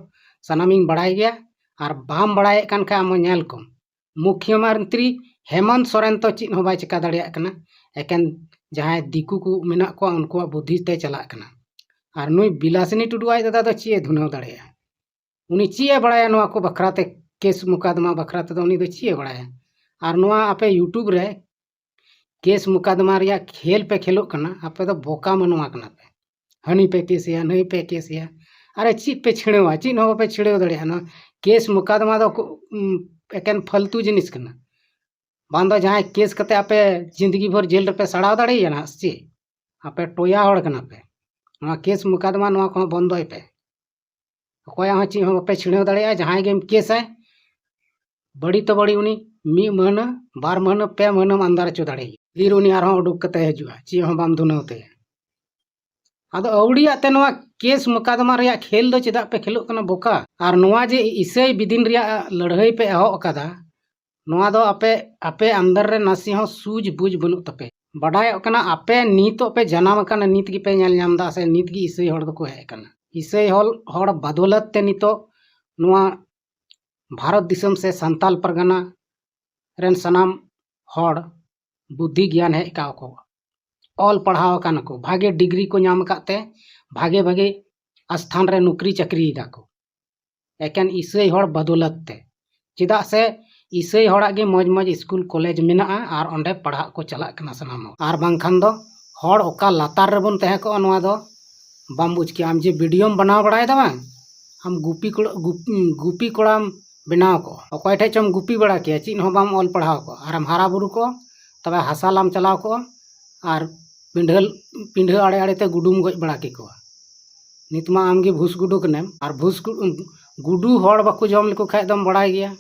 ᱥᱟᱱᱟᱢᱤᱧ ᱵᱟᱲᱟᱭ ᱜᱮᱭᱟ᱾ ᱟᱨ ᱵᱟᱢ ᱵᱟᱲᱟᱭᱮᱫ ᱠᱟᱱ ᱠᱷᱟᱡ ᱟᱢ ᱦᱚᱸ ᱧᱮᱞ ᱠᱚᱢ, ᱢᱩᱠᱷᱭᱚᱢᱚᱱᱛᱨᱤ ᱦᱮᱢᱚᱱᱛ ᱥᱚᱨᱮᱱ ᱛᱚ ᱪᱮᱫ ᱦᱚᱸ ᱵᱟᱭ ᱪᱤᱠᱟ ᱫᱟᱲᱮᱭᱟᱜ ᱠᱟᱱᱟ, ᱮᱠᱮᱱ ᱡᱟᱦᱟᱸᱭ ᱫᱤᱠᱩ ᱠᱚ ᱢᱮᱱᱟᱜ ᱠᱚᱣᱟ ᱩᱱᱠᱩᱣᱟᱜ ᱵᱩᱫᱽᱫᱷᱤ ᱛᱮ ᱪᱟᱞᱟᱜ ᱠᱟᱱᱟ᱾ ᱟᱨ ᱱᱩᱭ ᱵᱤᱞᱟᱥᱤᱱᱤ ᱴᱩᱰᱩ ᱟᱡ ᱫᱟᱫᱟ ᱫᱚ ᱪᱮᱫ ᱮ ᱫᱷᱩᱱᱟᱹᱣ ᱫᱟᱲᱮᱭᱟᱜᱼᱟ? ᱩᱱᱤ ᱪᱮᱫ ᱮ ᱵᱟᱲᱟᱭᱟ ᱱᱚᱣᱟ ᱠᱚ ᱵᱟᱠᱷᱨᱟ ᱛᱮ? ᱠᱮᱥ ᱢᱩᱠᱟᱫᱢᱟ ᱵᱟᱠᱷᱨᱟ ᱛᱮᱫᱚ ᱩᱱᱤ ᱫᱚ ᱪᱮᱫ ᱮ ᱵᱟᱲᱟᱭᱟ? ᱟᱨ ᱱᱚᱣᱟ ᱟᱯᱮ ᱭᱩᱴᱩᱵᱽ ᱨᱮ ᱠᱮᱥ ᱢᱩᱠᱟᱫᱢᱟ ᱨᱮᱭᱟᱜ ᱠᱷᱮᱞ ᱯᱮ ᱠᱷᱮᱞᱳᱜ ᱠᱟᱱᱟ, ᱟᱯᱮ ᱫᱚ ᱵᱚᱠᱟ ᱢᱟᱱᱣᱟ ᱠᱟᱱᱟ ᱯᱮ᱾ ᱦᱟᱹᱱᱤ ᱯᱮ ᱠᱮᱥᱮᱭᱟ, ᱱᱟᱹᱭ ᱯᱮ ᱠᱮᱥᱮᱭᱟ, ᱟᱨᱮ ᱪᱮᱫ ᱯᱮ ᱪᱷᱤᱲᱟᱹᱣᱟ? ᱪᱮᱫ ᱦᱚᱸ ᱵᱟᱯᱮ ᱪᱷᱤᱲᱟᱹᱣ ᱫᱟᱲᱮᱭᱟᱜᱼᱟ᱾ ᱱᱚᱣᱟ ᱠᱮᱥ ᱢᱩᱠᱟᱫᱢᱟ ᱫᱚ ᱠᱚ, ᱩᱢ, ᱮᱠᱮᱱ ᱯᱷᱟᱞᱛᱩ ᱡᱤᱱᱤᱥ ᱠᱟᱱᱟ᱾ ᱵᱟᱝ ᱫᱚ ᱡᱟᱦᱟᱸᱭ ᱠᱮᱥ ᱠᱟᱛᱮ ᱟᱯᱮ ᱡᱤᱱᱫᱜᱤ ᱵᱷᱳᱨ ᱡᱮᱞ ᱨᱮᱯᱮ ᱥᱟᱲᱟᱣ ᱫᱟᱲᱮᱭᱟᱜᱼᱟ ᱱᱟᱦᱟᱜ ᱥᱮ ᱪᱮᱫ? ᱟᱯᱮ ᱴᱚᱭᱟ ᱦᱚᱲ ᱠᱟᱱᱟ ᱯᱮ᱾ ᱱᱚᱣᱟ ᱠᱮᱥ ᱢᱩᱠᱟᱫᱢᱟ ᱱᱚᱣᱟ ᱠᱚᱦᱚᱸ ᱵᱚᱱᱫᱚᱭ ᱯᱮ᱾ ᱚᱠᱚᱭᱟᱜ ᱦᱚᱸ ᱪᱮᱫ ᱦᱚᱸ ᱵᱟᱯᱮ ᱪᱷᱤᱲᱟᱹᱣ ᱫᱟᱲᱮᱭᱟᱜᱼᱟ᱾ ᱡᱟᱦᱟᱸᱭ ᱜᱮᱢ ᱠᱮᱥᱟᱭ, ᱵᱟᱹᱲᱤ ᱛᱚ ᱵᱟᱹᱲᱤ ᱩᱱᱤ ᱢᱤᱫ ᱢᱟᱹᱦᱱᱟᱹ, ᱵᱟᱨ ᱢᱟᱹᱦᱱᱟᱹ, ᱯᱮ ᱢᱟᱹᱦᱱᱟᱹᱢ ᱟᱱᱫᱟᱨ ᱦᱚᱪᱚ ᱫᱟᱲᱮᱭᱟᱜᱼᱟ᱾ ᱯᱷᱤᱨ ᱩᱱᱤ ᱟᱨᱦᱚᱸ ᱩᱰᱩᱠ ᱠᱟᱛᱮ ᱦᱤᱡᱩᱜᱼᱟ, ᱪᱮᱫ ᱦᱚᱸ ᱵᱟᱢ ᱫᱷᱩᱱᱟᱹᱣ ᱛᱟᱭᱟ᱾ ᱟᱫᱚ ᱟᱹᱣᱲᱤᱭᱟᱜ ᱛᱮ ᱱᱚᱣᱟ ᱠᱮᱥ ᱢᱚᱠᱟᱫᱚᱢᱟ ᱨᱮᱭᱟᱜ ᱠᱷᱮᱞ ᱫᱚ ᱪᱮᱫᱟᱜ ᱯᱮ ᱠᱷᱮᱞᱳᱜ ᱠᱟᱱᱟ ᱵᱚᱠᱟ? ᱟᱨ ᱱᱚᱣᱟ ᱡᱮ ᱤᱥᱟᱹᱭ ᱵᱤᱫᱤᱱ ᱨᱮᱭᱟᱜ ᱞᱟᱹᱲᱦᱟᱹᱭ ᱯᱮ ᱮᱦᱚᱵ ᱟᱠᱟᱫᱟ, ᱱᱚᱣᱟ ᱫᱚ ᱟᱯᱮ, ᱟᱯᱮ ᱟᱱᱫᱟᱨ ᱨᱮ ᱱᱟᱥᱮ ᱦᱚᱸ ᱥᱩᱡᱽ ᱵᱩᱡᱽ ᱵᱟᱹᱱᱩᱜ ᱛᱟᱯᱮ᱾ ᱵᱟᱰᱟᱭᱚᱜ ᱠᱟᱱᱟ ᱟᱯᱮ ᱱᱤᱛᱚᱜ ᱯᱮ ᱡᱟᱱᱟᱢ ᱟᱠᱟᱱᱟ, ᱱᱤᱛ ᱜᱮᱯᱮ ᱧᱮᱞ ᱧᱟᱢ ᱮᱫᱟ ᱥᱮ ᱱᱤᱛ ᱜᱮ ᱤᱥᱟᱹᱭ ᱦᱚᱲ ᱫᱚᱠᱚ ᱦᱮᱡ ᱟᱠᱟᱱᱟ᱾ ᱤᱥᱟᱹᱭ ᱦᱚᱲ, ᱦᱚᱲ ᱵᱟᱫᱚᱞᱟᱛ ᱛᱮ ᱱᱤᱛᱚᱜ ᱱᱚᱣᱟ ᱵᱷᱟᱨᱚᱛ ᱫᱤᱥᱚᱢ ᱥᱮ ᱥᱟᱱᱛᱟᱞ ᱯᱟᱨᱜᱟᱱᱟ ᱨᱮᱱ ᱥᱟᱱᱟᱢ ᱦᱚᱲ ᱵᱩᱫᱽᱫᱷᱤ ᱜᱮᱭᱟᱱ ᱦᱮᱡ ᱟᱠᱟᱣ ᱠᱚ, ᱚᱞ ᱯᱟᱲᱦᱟᱣ ᱟᱠᱟᱱᱟ ᱠᱚ, ᱵᱷᱟᱜᱮ ᱰᱤᱜᱽᱨᱤ ᱠᱚ ᱧᱟᱢ ᱟᱠᱟᱫ ᱛᱮ ᱵᱷᱟᱜᱮ ᱵᱷᱟᱜᱮ ᱟᱥᱛᱷᱟᱱ ᱨᱮ ᱱᱚᱠᱨᱤ ᱪᱟᱹᱠᱨᱤᱭ ᱫᱟᱠᱚ, ᱮᱠᱮᱱ ᱤᱥᱟᱹᱭ ᱦᱚᱲ ᱵᱟᱫᱚᱞᱟᱛ ᱛᱮ᱾ ᱪᱮᱫᱟᱜ ᱥᱮ ᱤᱥᱟᱹᱭ ᱦᱚᱲᱟᱜ ᱜᱮ ᱢᱚᱡᱽ ᱢᱚᱡᱽ ᱥᱠᱩᱞ ᱠᱚᱞᱮᱡᱽ ᱢᱮᱱᱟᱜᱼᱟ ᱟᱨ ᱚᱸᱰᱮ ᱯᱟᱲᱦᱟᱜ ᱠᱚ ᱪᱟᱞᱟᱜ ᱠᱟᱱᱟ ᱥᱟᱱᱟᱢ ᱦᱚᱲ᱾ ᱟᱨ ᱵᱟᱝᱠᱷᱟᱱ ᱫᱚ ᱦᱚᱲ ᱚᱠᱟ ᱞᱟᱛᱟᱨ ᱨᱮᱵᱚᱱ ᱛᱟᱦᱮᱸ ᱠᱚᱜᱼᱟ, ᱱᱚᱣᱟ ᱫᱚ ᱵᱟᱢ ᱵᱩᱡᱽ ᱠᱮᱭᱟ᱾ ᱟᱢ ᱡᱮ ᱵᱷᱤᱰᱤᱭᱳᱢ ᱵᱮᱱᱟᱣ ᱵᱟᱲᱟᱭᱮᱫᱟ ᱵᱟᱝ, ᱟᱢ ᱜᱩᱯᱤ ᱠᱚᱲᱟ, ᱜᱩᱯ-, ᱜᱩᱯᱤ ᱠᱚᱲᱟᱢ ᱵᱮᱱᱟᱣ ᱠᱚᱜᱼᱟ, ᱚᱠᱚᱭ ᱴᱷᱮᱡ ᱪᱚᱢ ᱜᱩᱯᱤ ᱵᱟᱲᱟ ᱠᱮᱭᱟ, ᱪᱮᱫ ᱦᱚᱸ ᱵᱟᱢ ᱚᱞ ᱯᱟᱲᱦᱟᱣ ᱠᱚᱜᱼᱟ, ᱟᱨᱮᱢ ᱦᱟᱨᱟ ᱵᱩᱨᱩ ᱠᱚᱜᱼᱟ, ᱛᱚᱵᱮ ᱦᱟᱥᱟ ᱞᱟᱢ ᱪᱟᱞᱟᱣ ᱠᱚᱜᱼᱟ ᱟᱨ ᱯᱤᱸᱰᱷᱟᱹ, ᱯᱤᱸᱰᱷᱟᱹ ᱟᱲᱮ ᱟᱲᱮ ᱛᱮ ᱜᱩᱰᱩᱢ ᱜᱚᱡ ᱵᱟᱲᱟ ᱠᱮᱠᱚᱣᱟ᱾ ᱱᱤᱛ ᱢᱟ ᱟᱢᱜᱮ ᱵᱷᱩᱥ ᱜᱩᱰᱩ ᱠᱟᱱᱟᱢ, ᱟᱨ ᱵᱷᱩᱥ ᱜᱩ-, ᱜᱩᱰᱩ ᱦᱚᱲ ᱵᱟᱠᱚ ᱡᱚᱢ ᱞᱮᱠᱚ ᱠᱷᱟᱡ ᱫᱚᱢ ᱵᱟᱲᱟᱭ ᱜᱮᱭᱟ,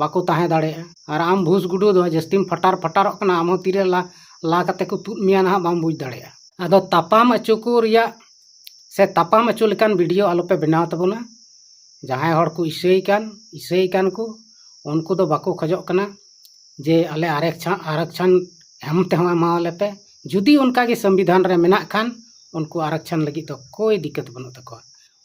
ᱵᱟᱠᱚ ᱛᱟᱦᱮᱸ ᱫᱟᱲᱮᱭᱟᱜᱼᱟ᱾ ᱟᱨ ᱟᱢ ᱵᱷᱩᱥ ᱜᱩᱰᱩ ᱫᱚ ᱡᱟᱹᱥᱛᱤᱢ ᱯᱷᱟᱴᱟᱨ ᱯᱷᱟᱴᱟᱨᱚᱜ ᱠᱟᱱᱟ, ᱟᱢ ᱦᱚᱸ ᱛᱤᱨᱮ ᱞᱟ, ᱞᱟ ᱠᱟᱛᱮ ᱠᱚ ᱛᱩᱫ ᱢᱮᱭᱟ ᱱᱟᱦᱟᱜ ᱵᱟᱢ ᱵᱩᱡᱽ ᱫᱟᱲᱮᱭᱟᱜᱼᱟ᱾ ᱟᱫᱚ ᱛᱟᱯᱟᱢ ᱚᱪᱚ ᱠᱚ ᱨᱮᱭᱟᱜ ᱥᱮ ᱛᱟᱯᱟᱢ ᱚᱪᱚ ᱞᱮᱠᱟᱱ ᱵᱷᱤᱰᱤᱭᱳ ᱟᱞᱚᱯᱮ ᱵᱮᱱᱟᱣ ᱛᱟᱵᱚᱱᱟ᱾ ᱡᱟᱦᱟᱸᱭ ᱦᱚᱲ ᱠᱚ ᱤᱥᱟᱹᱭ ᱠᱟᱱ, ᱤᱥᱟᱹᱭ ᱠᱟᱱ ᱠᱚ, ᱩᱱᱠᱩ ᱫᱚ ᱵᱟᱠᱚ ᱠᱷᱚᱡᱚᱜ ᱠᱟᱱᱟ ᱡᱮ ᱟᱞᱮ ᱟᱨᱮᱠᱪᱷᱟ-, ᱟᱨᱚᱠᱪᱷᱚᱱ ᱮᱢ ᱛᱮᱦᱚᱸ ᱮᱢᱟᱣᱟᱞᱮ ᱯᱮ᱾ ᱡᱩᱫᱤ ᱚᱱᱠᱟ ᱜᱮ ᱥᱚᱝᱵᱤᱫᱷᱟᱱ ᱨᱮ ᱢᱮᱱᱟᱜ ᱠᱷᱟᱱ, ᱩᱱᱠᱩ ᱟᱨᱚᱠᱪᱷᱚᱱ ᱞᱟᱹᱜᱤᱫ ᱫᱚ ᱠᱳᱭ ᱫᱤᱠᱠᱟᱛ ᱵᱟᱹᱱᱩᱜ ᱛᱟᱠᱚᱣᱟ᱾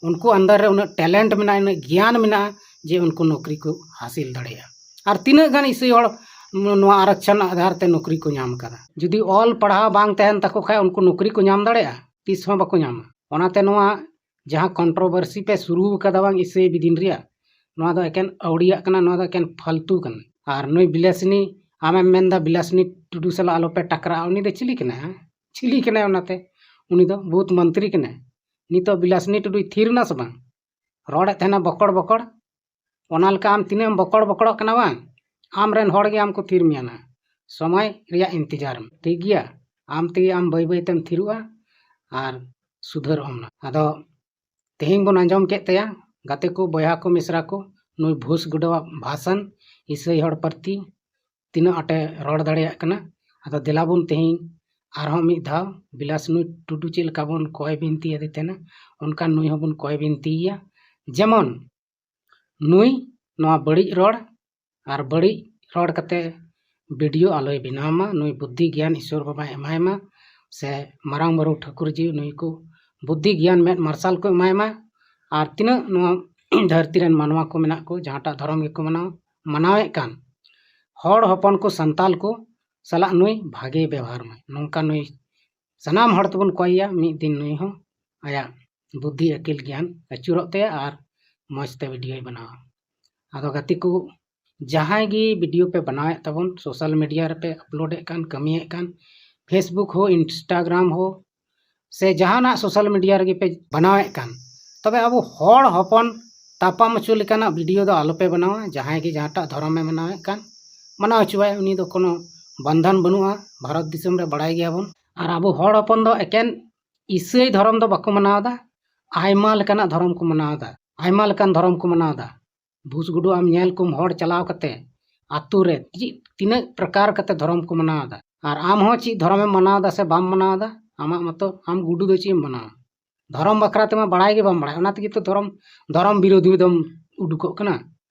ᱩᱱᱠᱩ ᱟᱱᱫᱟᱨ ᱨᱮ ᱩᱱᱟᱹᱜ ᱴᱮᱞᱮᱱᱴ ᱢᱮᱱᱟᱜᱼᱟ, ᱩᱱᱟᱹᱜ ᱜᱮᱭᱟᱱ ᱢᱮᱱᱟᱜᱼᱟ ᱡᱮ ᱩᱱᱠᱩ ᱱᱚᱠᱨᱤ ᱠᱚ ᱦᱟᱥᱤᱞ ᱫᱟᱲᱮᱭᱟᱜᱼᱟ᱾ ᱟᱨ ᱛᱤᱱᱟᱹᱜ ᱜᱟᱱ ᱤᱥᱟᱹᱭ ᱦᱚᱲ ᱱᱚᱣᱟ ᱟᱨᱚᱠᱪᱷᱚᱱ ᱟᱫᱷᱟᱨ ᱛᱮ ᱱᱚᱠᱨᱤ ᱠᱚ ᱧᱟᱢ ᱠᱟᱫᱟ? ᱡᱩᱫᱤ ᱚᱞ ᱯᱟᱲᱦᱟᱣ ᱵᱟᱝ ᱛᱟᱦᱮᱱ ᱛᱟᱠᱚ ᱠᱷᱟᱡ, ᱩᱱᱠᱩ ᱱᱚᱠᱨᱤ ᱠᱚ ᱧᱟᱢ ᱫᱟᱲᱮᱭᱟᱜᱼᱟ? ᱛᱤᱥ ᱦᱚᱸ ᱵᱟᱠᱚ ᱧᱟᱢᱟ᱾ ᱚᱱᱟᱛᱮ ᱱᱚᱣᱟ ᱡᱟᱦᱟᱸ ᱠᱚᱱᱴᱨᱳᱵᱷᱟᱨᱥᱤ ᱯᱮ ᱥᱩᱨᱩ ᱟᱠᱟᱫᱟ ᱵᱟᱝ ᱤᱥᱟᱹᱭ ᱵᱤᱫᱤᱱ ᱨᱮᱭᱟᱜ, ᱱᱚᱣᱟ ᱫᱚ ᱮᱠᱮᱱ ᱟᱹᱣᱲᱤᱭᱟᱜ ᱠᱟᱱᱟ, ᱱᱚᱣᱟ ᱫᱚ ᱮᱠᱮᱱ ᱯᱷᱟᱞᱛᱩ ᱠᱟᱱᱟ᱾ ᱟᱨ ᱱᱩᱭ ᱵᱤᱞᱟᱥᱤᱱᱤ, ᱟᱢᱮᱢ ᱢᱮᱱᱫᱟ ᱵᱤᱞᱟᱥᱤᱱᱤ ᱴᱩᱰᱩ ᱥᱟᱞᱟᱜ ᱟᱞᱚᱯᱮ ᱴᱟᱠᱨᱟᱜᱼᱟ, ᱩᱱᱤ ᱫᱚ ᱪᱤᱞᱤ ᱠᱟᱱᱟᱭ? ᱦᱮᱸ? ᱪᱤᱞᱤ ᱠᱟᱱᱟᱭ? ᱚᱱᱟᱛᱮ ᱩᱱᱤ ᱫᱚ ᱵᱚᱦᱩᱛ ᱢᱚᱱᱛᱨᱤ ᱠᱟᱱᱟᱭ᱾ ᱱᱤᱛᱚᱜ ᱵᱤᱞᱟᱥᱤᱱᱤ ᱴᱩᱰᱩᱭ ᱛᱷᱤᱨ ᱮᱱᱟ ᱥᱮ ᱵᱟᱝ? ᱨᱚᱲᱮᱫ ᱛᱟᱦᱮᱱᱟ ᱵᱚᱠᱚᱲ ᱵᱚᱠᱚᱲ᱾ ᱚᱱᱟ ᱞᱮᱠᱟ ᱟᱢ ᱛᱤᱱᱟᱹᱜ ᱮᱢ ᱵᱚᱠᱚᱲ ᱵᱚᱠᱚᱲᱚᱜ ᱠᱟᱱᱟ ᱵᱟᱝ, ᱟᱢ ᱨᱮᱱ ᱦᱚᱲ ᱜᱮ ᱟᱢ ᱠᱚ ᱛᱷᱤᱨ ᱢᱮᱭᱟ ᱱᱟᱦᱟᱜ᱾ ᱥᱚᱢᱚᱭ ᱨᱮᱭᱟᱜ ᱤᱱᱛᱮᱡᱟᱨ ᱢᱮ, ᱴᱷᱤᱠ ᱜᱮᱭᱟ? ᱟᱢ ᱛᱮᱜᱮ ᱟᱢ ᱵᱟᱹᱭ ᱵᱟᱹᱭ ᱛᱮᱢ ᱛᱷᱤᱨᱚᱜᱼᱟ ᱟᱨ ᱥᱩᱫᱷᱟᱹᱨᱚᱜ ᱟᱢ ᱱᱟᱦᱟᱜ᱾ ᱟᱫᱚ ᱛᱮᱦᱮᱧ ᱵᱚᱱ ᱟᱸᱡᱚᱢ ᱠᱮᱫ ᱛᱟᱭᱟ, ᱜᱟᱛᱮ ᱠᱚ, ᱵᱚᱭᱦᱟ ᱠᱚ, ᱢᱤᱥᱨᱟ ᱠᱚ, ᱱᱩᱭ ᱵᱷᱩᱥ ᱜᱩᱰᱟᱹᱣᱟᱜ ᱵᱷᱟᱥᱚᱱ ᱤᱥᱟᱹᱭ ᱦᱚᱲ ᱯᱨᱚᱛᱤ ᱛᱤᱱᱟᱹᱜ ᱟᱸᱴᱮ ᱨᱚᱲ ᱫᱟᱲᱮᱭᱟᱜ ᱠᱟᱱᱟ᱾ ᱟᱫᱚ ᱫᱮᱞᱟ ᱵᱚᱱ ᱛᱮᱦᱮᱧ ᱟᱨᱦᱚᱸ ᱢᱤᱫ ᱫᱷᱟᱣ ᱵᱤᱞᱟᱥ ᱱᱩᱭ ᱴᱩᱰᱩ ᱪᱮᱫ ᱞᱮᱠᱟ ᱵᱚᱱ ᱠᱚᱭ ᱵᱤᱱᱛᱤ ᱟᱫᱮ ᱛᱟᱦᱮᱱᱟ, ᱚᱱᱠᱟ ᱱᱩᱭ ᱦᱚᱸᱵᱚᱱ ᱠᱚᱭ ᱵᱤᱱᱛᱤᱭᱮᱭᱟ᱾ ᱡᱮᱢᱚᱱ ᱱᱩᱭ ᱱᱚᱣᱟ ᱵᱟᱹᱲᱤᱡ ᱨᱚᱲ ᱟᱨ ᱵᱟᱹᱲᱤᱡ ᱨᱚᱲ ᱠᱟᱛᱮ ᱵᱷᱤᱰᱤᱭᱳ ᱟᱞᱚᱭ ᱵᱮᱱᱟᱣ ᱢᱟ᱾ ᱱᱩᱭ ᱵᱩᱫᱽᱫᱷᱤ ᱜᱮᱭᱟᱱ ᱤᱥᱚᱨ ᱵᱟᱵᱟᱭ ᱮᱢᱟᱭ ᱢᱟ, ᱥᱮ ᱢᱟᱨᱟᱝ ᱵᱩᱨᱩ ᱴᱷᱟᱹᱠᱩᱨ ᱡᱤ ᱱᱩᱭ ᱠᱚ ᱵᱩᱫᱽᱫᱷᱤ ᱜᱮᱭᱟᱱ ᱢᱮᱫ ᱢᱟᱨᱥᱟᱞ ᱠᱚ ᱮᱢᱟᱭ ᱢᱟ᱾ ᱟᱨ ᱛᱤᱱᱟᱹᱜ ᱱᱚᱣᱟ ᱫᱷᱟᱹᱨᱛᱤ ᱨᱮᱱ ᱢᱟᱱᱣᱟ ᱠᱚ ᱢᱮᱱᱟᱜ ᱠᱚ, ᱡᱟᱦᱟᱸᱴᱟᱜ ᱫᱷᱚᱨᱚᱢ ᱜᱮᱠᱚ ᱢᱟᱱᱟᱣ ᱢᱟᱱᱟᱣᱮᱫ ᱠᱟᱱ, ᱦᱚᱲ ᱦᱚᱯᱚᱱ ᱠᱚ, ᱥᱟᱱᱛᱟᱞ ᱠᱚ ᱥᱟᱞᱟᱜ ᱱᱩᱭ ᱵᱷᱟᱜᱮ ᱵᱮᱣᱦᱟᱨ ᱢᱟ᱾ ᱱᱚᱝᱠᱟ ᱱᱩᱭ ᱥᱟᱱᱟᱢ ᱦᱚᱲ ᱛᱮᱵᱚᱱ ᱠᱚᱭᱮᱭᱟ, ᱢᱤᱫ ᱫᱤᱱ ᱱᱩᱭ ᱦᱚᱸ ᱟᱭᱟᱜ ᱵᱩᱫᱽᱫᱷᱤ ᱟᱹᱠᱤᱞ ᱜᱮᱭᱟᱱ ᱟᱹᱪᱩᱨᱚᱜ ᱛᱟᱭᱟ ᱟᱨ ᱢᱚᱡᱽ ᱛᱮ ᱵᱷᱤᱰᱤᱭᱳᱭ ᱵᱮᱱᱟᱣᱟ᱾ ᱟᱫᱚ ᱜᱟᱛᱮ ᱠᱚ, ᱡᱟᱦᱟᱸᱭ ᱜᱮ ᱵᱷᱤᱰᱤᱭᱳ ᱯᱮ ᱵᱮᱱᱟᱣᱮᱫ ᱛᱟᱵᱚᱱ, ᱥᱳᱥᱟᱞ ᱢᱤᱰᱤᱭᱟ ᱨᱮᱯᱮ ᱟᱯᱞᱳᱰᱮᱫ ᱠᱟᱱ, ᱠᱟᱹᱢᱤᱭᱮᱫ ᱠᱟᱱ, ᱯᱷᱮᱥᱵᱩᱠ ᱦᱳ, ᱤᱱᱥᱴᱟᱜᱨᱟᱢ ᱦᱳ, ᱥᱮ ᱡᱟᱦᱟᱱᱟᱜ ᱥᱳᱥᱟᱞ ᱢᱤᱰᱤᱭᱟ ᱨᱮᱜᱮ ᱯᱮ ᱵᱮᱱᱟᱣᱮᱫ ᱠᱟᱱ, ᱛᱚᱵᱮ ᱟᱵᱚ ᱦᱚᱲ ᱦᱚᱯᱚᱱ ᱛᱟᱯᱟᱢ ᱦᱚᱪᱚ ᱞᱮᱠᱟᱱᱟᱜ ᱵᱷᱤᱰᱤᱭᱳ ᱫᱚ ᱟᱞᱚᱯᱮ ᱵᱮᱱᱟᱣᱟ᱾ ᱡᱟᱦᱟᱸᱭ ᱜᱮ ᱡᱟᱦᱟᱸᱴᱟᱜ ᱫᱷᱚᱨᱚᱢᱮ ᱢᱟᱱᱟᱣᱮᱫ ᱠᱟᱱ, ᱢᱟᱱᱟᱣ ᱦᱚᱪᱚᱣᱟᱭ, ᱩᱱᱤ ᱫᱚ ᱠᱳᱱᱳ ᱵᱟᱱᱫᱷᱟᱱ ᱵᱟᱹᱱᱩᱜᱼᱟ᱾ ᱵᱷᱟᱨᱚᱛ ᱫᱤᱥᱚᱢ ᱨᱮ ᱵᱟᱲᱟᱭ ᱜᱮᱭᱟᱵᱚᱱ᱾ ᱟᱨ ᱟᱵᱚ ᱦᱚᱲ ᱦᱚᱯᱚᱱ ᱫᱚ ᱮᱠᱮᱱ ᱤᱥᱟᱹᱭ ᱫᱷᱚᱨᱚᱢ ᱫᱚ ᱵᱟᱠᱚ ᱢᱟᱱᱟᱣ ᱮᱫᱟ, ᱟᱭᱢᱟ ᱞᱮᱠᱟᱱᱟᱜ ᱫᱷᱚᱨᱚᱢ ᱠᱚ ᱢᱟᱱᱟᱣ ᱮᱫᱟ, ᱟᱭᱢᱟ ᱞᱮᱠᱟᱱ ᱫᱷᱚᱨᱚᱢ ᱠᱚ ᱢᱟᱱᱟᱣ ᱮᱫᱟ᱾ ᱵᱷᱩᱥ ᱜᱩᱰᱩ ᱟᱢ ᱧᱮᱞ ᱠᱚᱢ ᱦᱚᱲ ᱪᱟᱞᱟᱣ ᱠᱟᱛᱮ ᱟᱛᱳ ᱨᱮ ᱪᱮᱫ ᱛᱤᱱᱟᱹᱜ ᱯᱨᱚᱠᱟᱨ ᱠᱟᱛᱮ ᱫᱷᱚᱨᱚᱢ ᱠᱚ ᱢᱟᱱᱟᱣ ᱮᱫᱟ᱾ ᱟᱨ ᱟᱢ ᱦᱚᱸ ᱪᱮᱫ ᱫᱷᱚᱨᱚᱢᱮᱢ ᱢᱟᱱᱟᱣ ᱮᱫᱟ ᱥᱮ ᱵᱟᱢ ᱢᱟᱱᱟᱣ ᱮᱫᱟ, ᱟᱢᱟᱜ ᱢᱚᱛᱚ ᱟᱢ ᱜᱩᱰᱩ ᱫᱚ ᱪᱮᱫ ᱮᱢ ᱢᱟᱱᱟᱣᱟ? ᱫᱷᱚᱨᱚᱢ ᱵᱟᱠᱷᱨᱟ ᱛᱮᱢᱟ ᱵᱟᱲᱟᱭ ᱜᱮ ᱵᱟᱢ ᱵᱟᱲᱟᱭᱟ, ᱚᱱᱟ ᱛᱮᱜᱮ ᱛᱚ ᱫᱷᱚᱨᱚᱢ ᱫᱷᱚᱨᱚᱢ ᱵᱤᱨᱳᱫᱷᱤ ᱫᱚᱢ ᱩᱰᱩᱠᱚᱜ ᱠᱟᱱᱟ᱾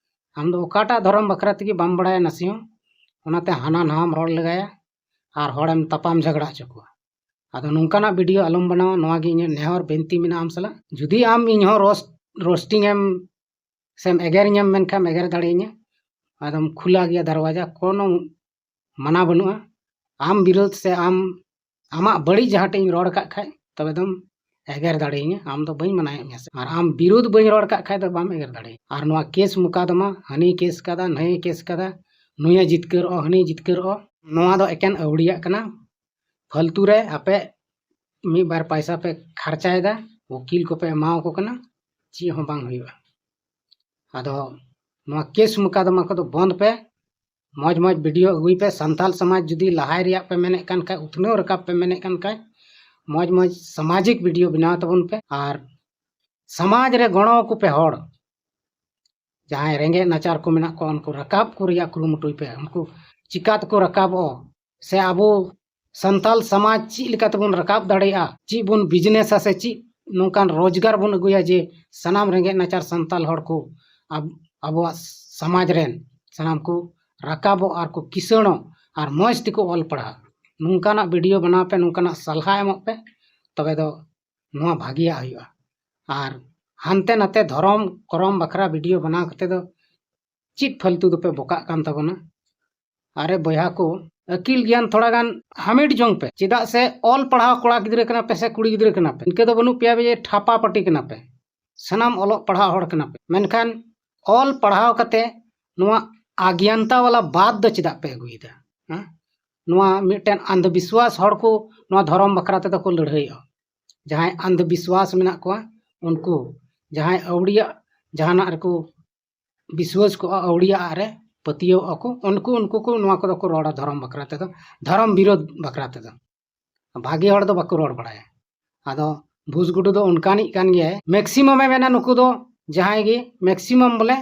ᱟᱢ ᱫᱚ ᱚᱠᱟᱴᱟᱜ ᱫᱷᱚᱨᱚᱢ ᱵᱟᱠᱷᱨᱟ ᱛᱮᱜᱮ ᱵᱟᱢ ᱵᱟᱲᱟᱭᱟ ᱱᱟᱥᱮ ᱦᱚᱸ, ᱚᱱᱟᱛᱮ ᱦᱟᱱᱟ ᱱᱟᱣᱟᱢ ᱨᱚᱲ ᱞᱮᱜᱟᱭᱟ ᱟᱨ ᱦᱚᱲᱮᱢ ᱛᱟᱯᱟᱢ ᱡᱷᱟᱜᱽᱲᱟ ᱦᱚᱪᱚ ᱠᱚᱣᱟ᱾ ᱟᱫᱚ ᱱᱚᱝᱠᱟᱱᱟᱜ ᱵᱷᱤᱰᱤᱭᱳ ᱟᱞᱚᱢ ᱵᱮᱱᱟᱣᱟ, ᱱᱚᱣᱟ ᱜᱮ ᱤᱧᱟᱹᱜ ᱱᱮᱦᱚᱨ ᱵᱤᱱᱛᱤ ᱢᱮᱱᱟᱜᱼᱟ ᱟᱢ ᱥᱟᱞᱟᱜ᱾ ᱡᱩᱫᱤ ᱟᱢ ᱤᱧ ᱦᱚᱸ ᱨᱳᱥᱴ ᱨᱳᱥᱴᱤᱝ ᱮᱢ ᱥᱮᱢ ᱮᱜᱮᱨᱤᱧᱟᱢ ᱢᱮᱱᱠᱷᱟᱱ ᱮᱜᱮᱨ ᱫᱟᱲᱮᱭᱟᱹᱧᱟ, ᱟᱫᱚᱢ ᱠᱷᱩᱞᱟ ᱜᱮᱭᱟ ᱫᱟᱨᱣᱟᱡᱟ, ᱠᱳᱱᱳ ᱢᱟᱱᱟ ᱵᱟᱹᱱᱩᱜᱼᱟ᱾ ᱟᱢ ᱵᱤᱨᱳᱫᱷ ᱥᱮ ᱟᱢ ᱟᱢᱟᱜ ᱵᱟᱹᱲᱤᱡ ᱡᱟᱦᱟᱸᱴᱟᱜ ᱤᱧ ᱨᱚᱲ ᱟᱠᱟᱫ ᱠᱷᱟᱡ, ᱛᱚᱵᱮ ᱫᱚᱢ ᱮᱜᱮᱨ ᱫᱟᱲᱮᱭᱟᱹᱧᱟ, ᱟᱢ ᱫᱚ ᱵᱟᱹᱧ ᱢᱟᱱᱟᱭᱮᱫ ᱢᱮᱭᱟ ᱥᱮ᱾ ᱟᱨ ᱟᱢ ᱵᱤᱨᱳᱫᱷ ᱵᱟᱹᱧ ᱨᱚᱲ ᱟᱠᱟᱫ ᱠᱷᱟᱡ ᱫᱚ ᱵᱟᱢ ᱮᱜᱮᱨ ᱫᱟᱲᱮᱭᱟᱹᱧᱟ᱾ ᱟᱨ ᱱᱚᱣᱟ ᱠᱮᱥ ᱢᱚᱠᱟᱫᱚᱢᱟ, ᱦᱟᱹᱱᱤ ᱠᱮᱥ ᱠᱟᱫᱟ, ᱱᱟᱹᱭ ᱠᱮᱥ ᱠᱟᱫᱟ, ᱱᱩᱭᱮ ᱡᱤᱛᱠᱟᱹᱨᱚᱜᱼᱟ, ᱦᱟᱹᱱᱤ ᱡᱤᱛᱠᱟᱹᱨᱚᱜᱼᱟ, ᱱᱚᱣᱟ ᱫᱚ ᱮᱠᱮᱱ ᱟᱹᱣᱲᱤᱭᱟᱜ ᱠᱟᱱᱟ᱾ ᱯᱷᱟᱞᱛᱩ ᱨᱮ ᱟᱯᱮ ᱢᱤᱫ ᱵᱟᱨ ᱯᱟᱭᱥᱟ ᱯᱮ ᱠᱷᱟᱨᱪᱟᱭᱮᱫᱟ, ᱩᱠᱤᱞ ᱠᱚᱯᱮ ᱮᱢᱟᱣᱟᱠᱚ ᱠᱟᱱᱟ, ᱪᱮᱫ ᱦᱚᱸ ᱵᱟᱝ ᱦᱩᱭᱩᱜᱼᱟ᱾ ᱟᱫᱚ ᱱᱚᱣᱟ ᱠᱮᱥ ᱢᱚᱠᱟᱫᱚᱢᱟ ᱠᱚᱫᱚ ᱵᱚᱱᱫ ᱯᱮ, ᱢᱚᱡᱽ ᱢᱚᱡᱽ ᱵᱷᱤᱰᱤᱭᱳ ᱟᱹᱜᱩᱭ ᱯᱮ᱾ ᱥᱟᱱᱛᱟᱞ ᱥᱚᱢᱟᱡᱽ ᱡᱩᱫᱤ ᱞᱟᱦᱟᱭ ᱨᱮᱭᱟᱜ ᱯᱮ ᱢᱮᱱᱮᱫ ᱠᱟᱱ ᱠᱷᱟᱡ, ᱩᱛᱱᱟᱹᱣ ᱨᱟᱠᱟᱵ ᱯᱮ ᱢᱮᱱᱮᱫ ᱠᱟᱱ ᱠᱷᱟᱡ, ᱢᱚᱡᱽ ᱢᱚᱡᱽ ᱥᱟᱢᱟᱡᱤᱠ ᱵᱷᱤᱰᱤᱭᱳ ᱵᱮᱱᱟᱣ ᱛᱟᱵᱚᱱ ᱯᱮ᱾ ᱟᱨ ᱥᱚᱢᱟᱡᱽ ᱨᱮ ᱜᱚᱲᱚ ᱟᱠᱚ ᱯᱮ ᱦᱚᱲ, ᱡᱟᱦᱟᱸᱭ ᱨᱮᱸᱜᱮᱡ ᱱᱟᱪᱟᱨ ᱠᱚ ᱢᱮᱱᱟᱜ ᱠᱚᱣᱟ, ᱩᱱᱠᱩ ᱨᱟᱠᱟᱵ ᱠᱚ ᱨᱮᱭᱟᱜ ᱠᱩᱨᱩᱢᱩᱴᱩᱭ ᱯᱮ᱾ ᱩᱱᱠᱩ ᱪᱤᱠᱟ ᱛᱮᱠᱚ ᱨᱟᱠᱟᱵᱚᱜ, ᱥᱮ ᱟᱵᱚ ᱥᱟᱱᱛᱟᱞ ᱥᱚᱢᱟᱡᱽ ᱪᱮᱫ ᱞᱮᱠᱟ ᱛᱮᱵᱚᱱ ᱨᱟᱠᱟᱵ ᱫᱟᱲᱮᱭᱟᱜᱼᱟ, ᱪᱮᱫ ᱵᱚᱱ ᱵᱤᱡᱽᱱᱮᱥᱟ ᱥᱮ ᱪᱮᱫ ᱱᱚᱝᱠᱟᱱ ᱨᱳᱡᱽᱜᱟᱨ ᱵᱚᱱ ᱟᱹᱜᱩᱭᱟ ᱡᱮ ᱥᱟᱱᱟᱢ ᱨᱮᱸᱜᱮᱡ ᱱᱟᱪᱟᱨ ᱥᱟᱱᱛᱟᱞ ᱦᱚᱲ ᱠᱚ ᱟᱵ-, ᱟᱵᱚᱣᱟᱜ ᱥᱚᱢᱟᱡᱽ ᱨᱮᱱ ᱥᱟᱱᱟᱢ ᱠᱚ ᱨᱟᱠᱟᱵᱚᱜ ᱟᱨ ᱠᱚ ᱠᱤᱥᱟᱹᱬᱚᱜ ᱟᱨ ᱢᱚᱡᱽ ᱛᱮᱠᱚ ᱚᱞ ᱯᱟᱲᱦᱟᱜ᱾ ᱱᱚᱝᱠᱟᱱᱟᱜ ᱵᱷᱤᱰᱤᱭᱳ ᱵᱮᱱᱟᱣ ᱯᱮ, ᱱᱚᱝᱠᱟᱱᱟᱜ ᱥᱟᱞᱦᱟ ᱮᱢᱚᱜ ᱯᱮ, ᱛᱚᱵᱮ ᱫᱚ ᱱᱚᱣᱟ ᱵᱷᱟᱹᱜᱤᱭᱟᱜ ᱦᱩᱭᱩᱜᱼᱟ᱾ ᱟᱨ ᱦᱟᱱᱛᱮ ᱱᱟᱛᱮ ᱫᱷᱚᱨᱚᱢ ᱠᱚᱨᱚᱢ ᱵᱟᱠᱷᱨᱟ ᱵᱷᱤᱰᱤᱭᱳ ᱵᱮᱱᱟᱣ ᱠᱟᱛᱮ ᱫᱚ ᱪᱮᱫ ᱯᱷᱟᱞᱛᱩ ᱫᱚᱯᱮ ᱵᱚᱠᱟᱜ ᱠᱟᱱ ᱛᱟᱵᱚᱱᱟ? ᱟᱨᱮ ᱵᱚᱭᱦᱟ ᱠᱚ, ᱟᱹᱠᱤᱞ ᱜᱮᱭᱟᱱ ᱛᱷᱚᱲᱟ ᱜᱟᱱ ᱦᱟᱢᱮᱴ ᱡᱚᱝ ᱯᱮ᱾ ᱪᱮᱫᱟᱜ ᱥᱮ ᱚᱞ ᱯᱟᱲᱦᱟᱣ ᱠᱚᱲᱟ ᱜᱤᱫᱽᱨᱟᱹ ᱠᱟᱱᱟ ᱯᱮ ᱥᱮ ᱠᱩᱲᱤ ᱜᱤᱫᱽᱨᱟᱹ ᱠᱟᱱᱟ ᱯᱮ, ᱤᱱᱠᱟᱹ ᱫᱚ ᱵᱟᱹᱱᱩᱜ ᱯᱮᱭᱟ ᱡᱮ ᱴᱷᱟᱯᱟ ᱯᱟᱹᱴᱤ ᱠᱟᱱᱟ ᱯᱮ, ᱥᱟᱱᱟᱢ ᱚᱞᱚᱜ ᱯᱟᱲᱦᱟᱣ ᱦᱚᱲ ᱠᱟᱱᱟ ᱯᱮ᱾ ᱢᱮᱱᱠᱷᱟᱱ ᱚᱞ ᱯᱟᱲᱦᱟᱣ ᱠᱟᱛᱮ ᱱᱚᱣᱟ ᱟᱜᱽᱭᱟᱱᱛᱟ ᱣᱟᱞᱟ ᱵᱟᱫ ᱫᱚ ᱪᱮᱫᱟᱜ ᱯᱮ ᱟᱹᱜᱩᱭᱮᱫᱟ? ᱦᱮᱸ? ᱱᱚᱣᱟ ᱢᱤᱫᱴᱮᱱ ᱟᱱᱫᱷ ᱵᱤᱥᱣᱟᱥ ᱦᱚᱲ ᱠᱚ ᱱᱚᱣᱟ ᱫᱷᱚᱨᱚᱢ ᱵᱟᱠᱷᱨᱟ ᱛᱮᱫᱚ ᱠᱚ ᱞᱟᱹᱲᱦᱟᱹᱭᱚᱜᱼᱟ᱾ ᱡᱟᱦᱟᱸᱭ ᱟᱱᱫᱷ ᱵᱤᱥᱣᱟᱥ ᱢᱮᱱᱟᱜ ᱠᱚᱣᱟ, ᱩᱱᱠᱩ ᱡᱟᱦᱟᱸᱭ ᱟᱹᱣᱲᱤᱭᱟᱜ ᱡᱟᱦᱟᱱᱟᱜ ᱨᱮᱠᱚ ᱵᱤᱥᱣᱟᱹᱥ ᱠᱚᱜᱼᱟ, ᱟᱹᱣᱲᱤᱭᱟᱜ ᱨᱮ ᱯᱟᱹᱛᱭᱟᱹᱣ ᱟᱠᱚ, ᱩᱱᱠᱩ, ᱩᱱᱠᱩ ᱠᱚ ᱱᱚᱣᱟ ᱠᱚᱫᱚ ᱠᱚ ᱨᱚᱲᱟ ᱫᱷᱚᱨᱚᱢ ᱵᱟᱠᱷᱨᱟ ᱛᱮᱫᱚ, ᱫᱷᱚᱨᱚᱢ ᱵᱤᱨᱳᱫᱷ ᱵᱟᱠᱷᱨᱟ ᱛᱮᱫᱚ᱾ ᱵᱷᱟᱜᱮ ᱦᱚᱲ ᱫᱚ ᱵᱟᱠᱚ ᱨᱚᱲ ᱵᱟᱲᱟᱭᱟ᱾ ᱟᱫᱚ ᱵᱷᱩᱥ ᱜᱩᱰᱩ ᱫᱚ ᱚᱱᱠᱟᱱᱤᱡ ᱠᱟᱱ ᱜᱮᱭᱟᱭ᱾ ᱢᱮᱠᱥᱤᱢᱟᱢ ᱮ ᱢᱮᱱᱟ ᱱᱩᱠᱩ ᱫᱚ ᱡᱟᱦᱟᱸᱭ ᱜᱮ, ᱢᱮᱠᱥᱤᱢᱟᱢ ᱵᱚᱞᱮ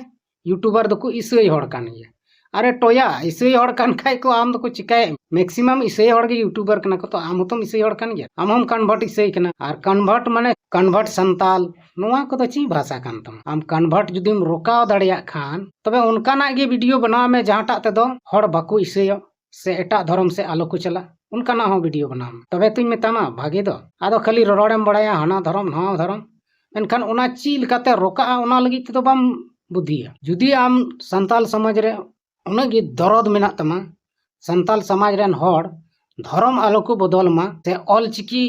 ᱭᱩᱴᱩᱵᱟᱨ ᱫᱚᱠᱚ ᱤᱥᱟᱹᱭ ᱦᱚᱲ ᱠᱟᱱ ᱜᱮᱭᱟ᱾ ᱟᱨᱮ ᱴᱚᱭᱟ, ᱤᱥᱟᱹᱭ ᱦᱚᱲ ᱠᱟᱱ ᱠᱷᱟᱡ ᱠᱚ ᱟᱢ ᱫᱚᱠᱚ ᱪᱤᱠᱟᱹᱭᱮᱫ? ᱢᱮᱠᱥᱤᱢᱟᱢ ᱤᱥᱟᱹᱭ ᱦᱚᱲ ᱜᱮ ᱭᱩᱴᱩᱵᱟᱨ ᱠᱟᱱᱟ ᱠᱚ, ᱛᱚ ᱟᱢ ᱦᱚᱸᱛᱚᱢ ᱤᱥᱟᱹᱭ ᱦᱚᱲ ᱠᱟᱱ ᱜᱮᱭᱟ, ᱟᱢ ᱦᱚᱸᱢ ᱠᱚᱱᱵᱷᱟᱨᱴ ᱤᱥᱟᱹᱭ ᱠᱟᱱᱟ᱾ ᱟᱨ ᱠᱚᱱᱵᱷᱟᱨᱴ ᱢᱟᱱᱮ ᱠᱚᱱᱵᱷᱟᱨᱴ ᱥᱟᱱᱛᱟᱞ, ᱱᱚᱣᱟ ᱠᱚᱫᱚ ᱪᱮᱫ ᱵᱷᱟᱥᱟ ᱠᱟᱱ ᱛᱟᱢᱟ? ᱟᱢ ᱠᱚᱱᱵᱷᱟᱨᱴ ᱡᱩᱫᱤᱢ ᱨᱚᱠᱟᱣ ᱫᱟᱲᱮᱭᱟᱜ ᱠᱷᱟᱱ, ᱛᱚᱵᱮ ᱚᱱᱠᱟᱱᱟᱜ ᱜᱮ ᱵᱷᱤᱰᱤᱭᱳ ᱵᱮᱱᱟᱣ ᱢᱮ ᱡᱟᱦᱟᱸᱴᱟᱜ ᱛᱮᱫᱚ ᱦᱚᱲ ᱵᱟᱠᱚ ᱤᱥᱟᱹᱭᱚᱜ ᱥᱮ ᱮᱴᱟᱜ ᱫᱷᱚᱨᱚᱢ ᱥᱮ ᱟᱞᱚ ᱠᱚ ᱪᱟᱞᱟᱜ, ᱚᱱᱠᱟᱱᱟᱜ ᱦᱚᱸ ᱵᱷᱤᱰᱤᱭᱳ ᱵᱮᱱᱟᱣ ᱢᱮ, ᱛᱚᱵᱮ ᱛᱚᱧ ᱢᱮᱛᱟᱢᱟ ᱵᱷᱟᱜᱮ ᱫᱚ᱾ ᱟᱫᱚ ᱠᱷᱟᱹᱞᱤ ᱨᱚᱨᱚᱲᱮᱢ ᱵᱟᱲᱟᱭᱟ ᱦᱟᱱᱟ ᱫᱷᱚᱨᱚᱢ ᱱᱟᱣᱟ ᱫᱷᱚᱨᱚᱢ, ᱢᱮᱱᱠᱷᱟᱱ ᱚᱱᱟ ᱪᱮᱫ ᱞᱮᱠᱟᱛᱮ ᱨᱚᱠᱟᱜᱼᱟ ᱚᱱᱟ ᱞᱟᱹᱜᱤᱫ ᱛᱮᱫᱚ ᱵᱟᱢ ᱵᱩᱫᱷᱤᱭᱟ᱾ ᱡᱩᱫᱤ ᱟᱢ ᱥᱟᱱᱛᱟᱞ ᱥᱚᱢᱟᱡᱽ ᱨᱮ ᱩᱱᱟᱹᱜ ᱜᱮ ᱫᱚᱨᱚᱫ ᱢᱮᱱᱟᱜ ᱛᱟᱢᱟ, ᱥᱟᱱᱛᱟᱞ ᱥᱚᱢᱟᱡᱽ ᱨᱮᱱ ᱦᱚᱲ ᱫᱷᱚᱨᱚᱢ ᱟᱞᱚ ᱠᱚ ᱵᱚᱫᱚᱞ ᱢᱟ ᱥᱮ ᱚᱞ ᱪᱤᱠᱤ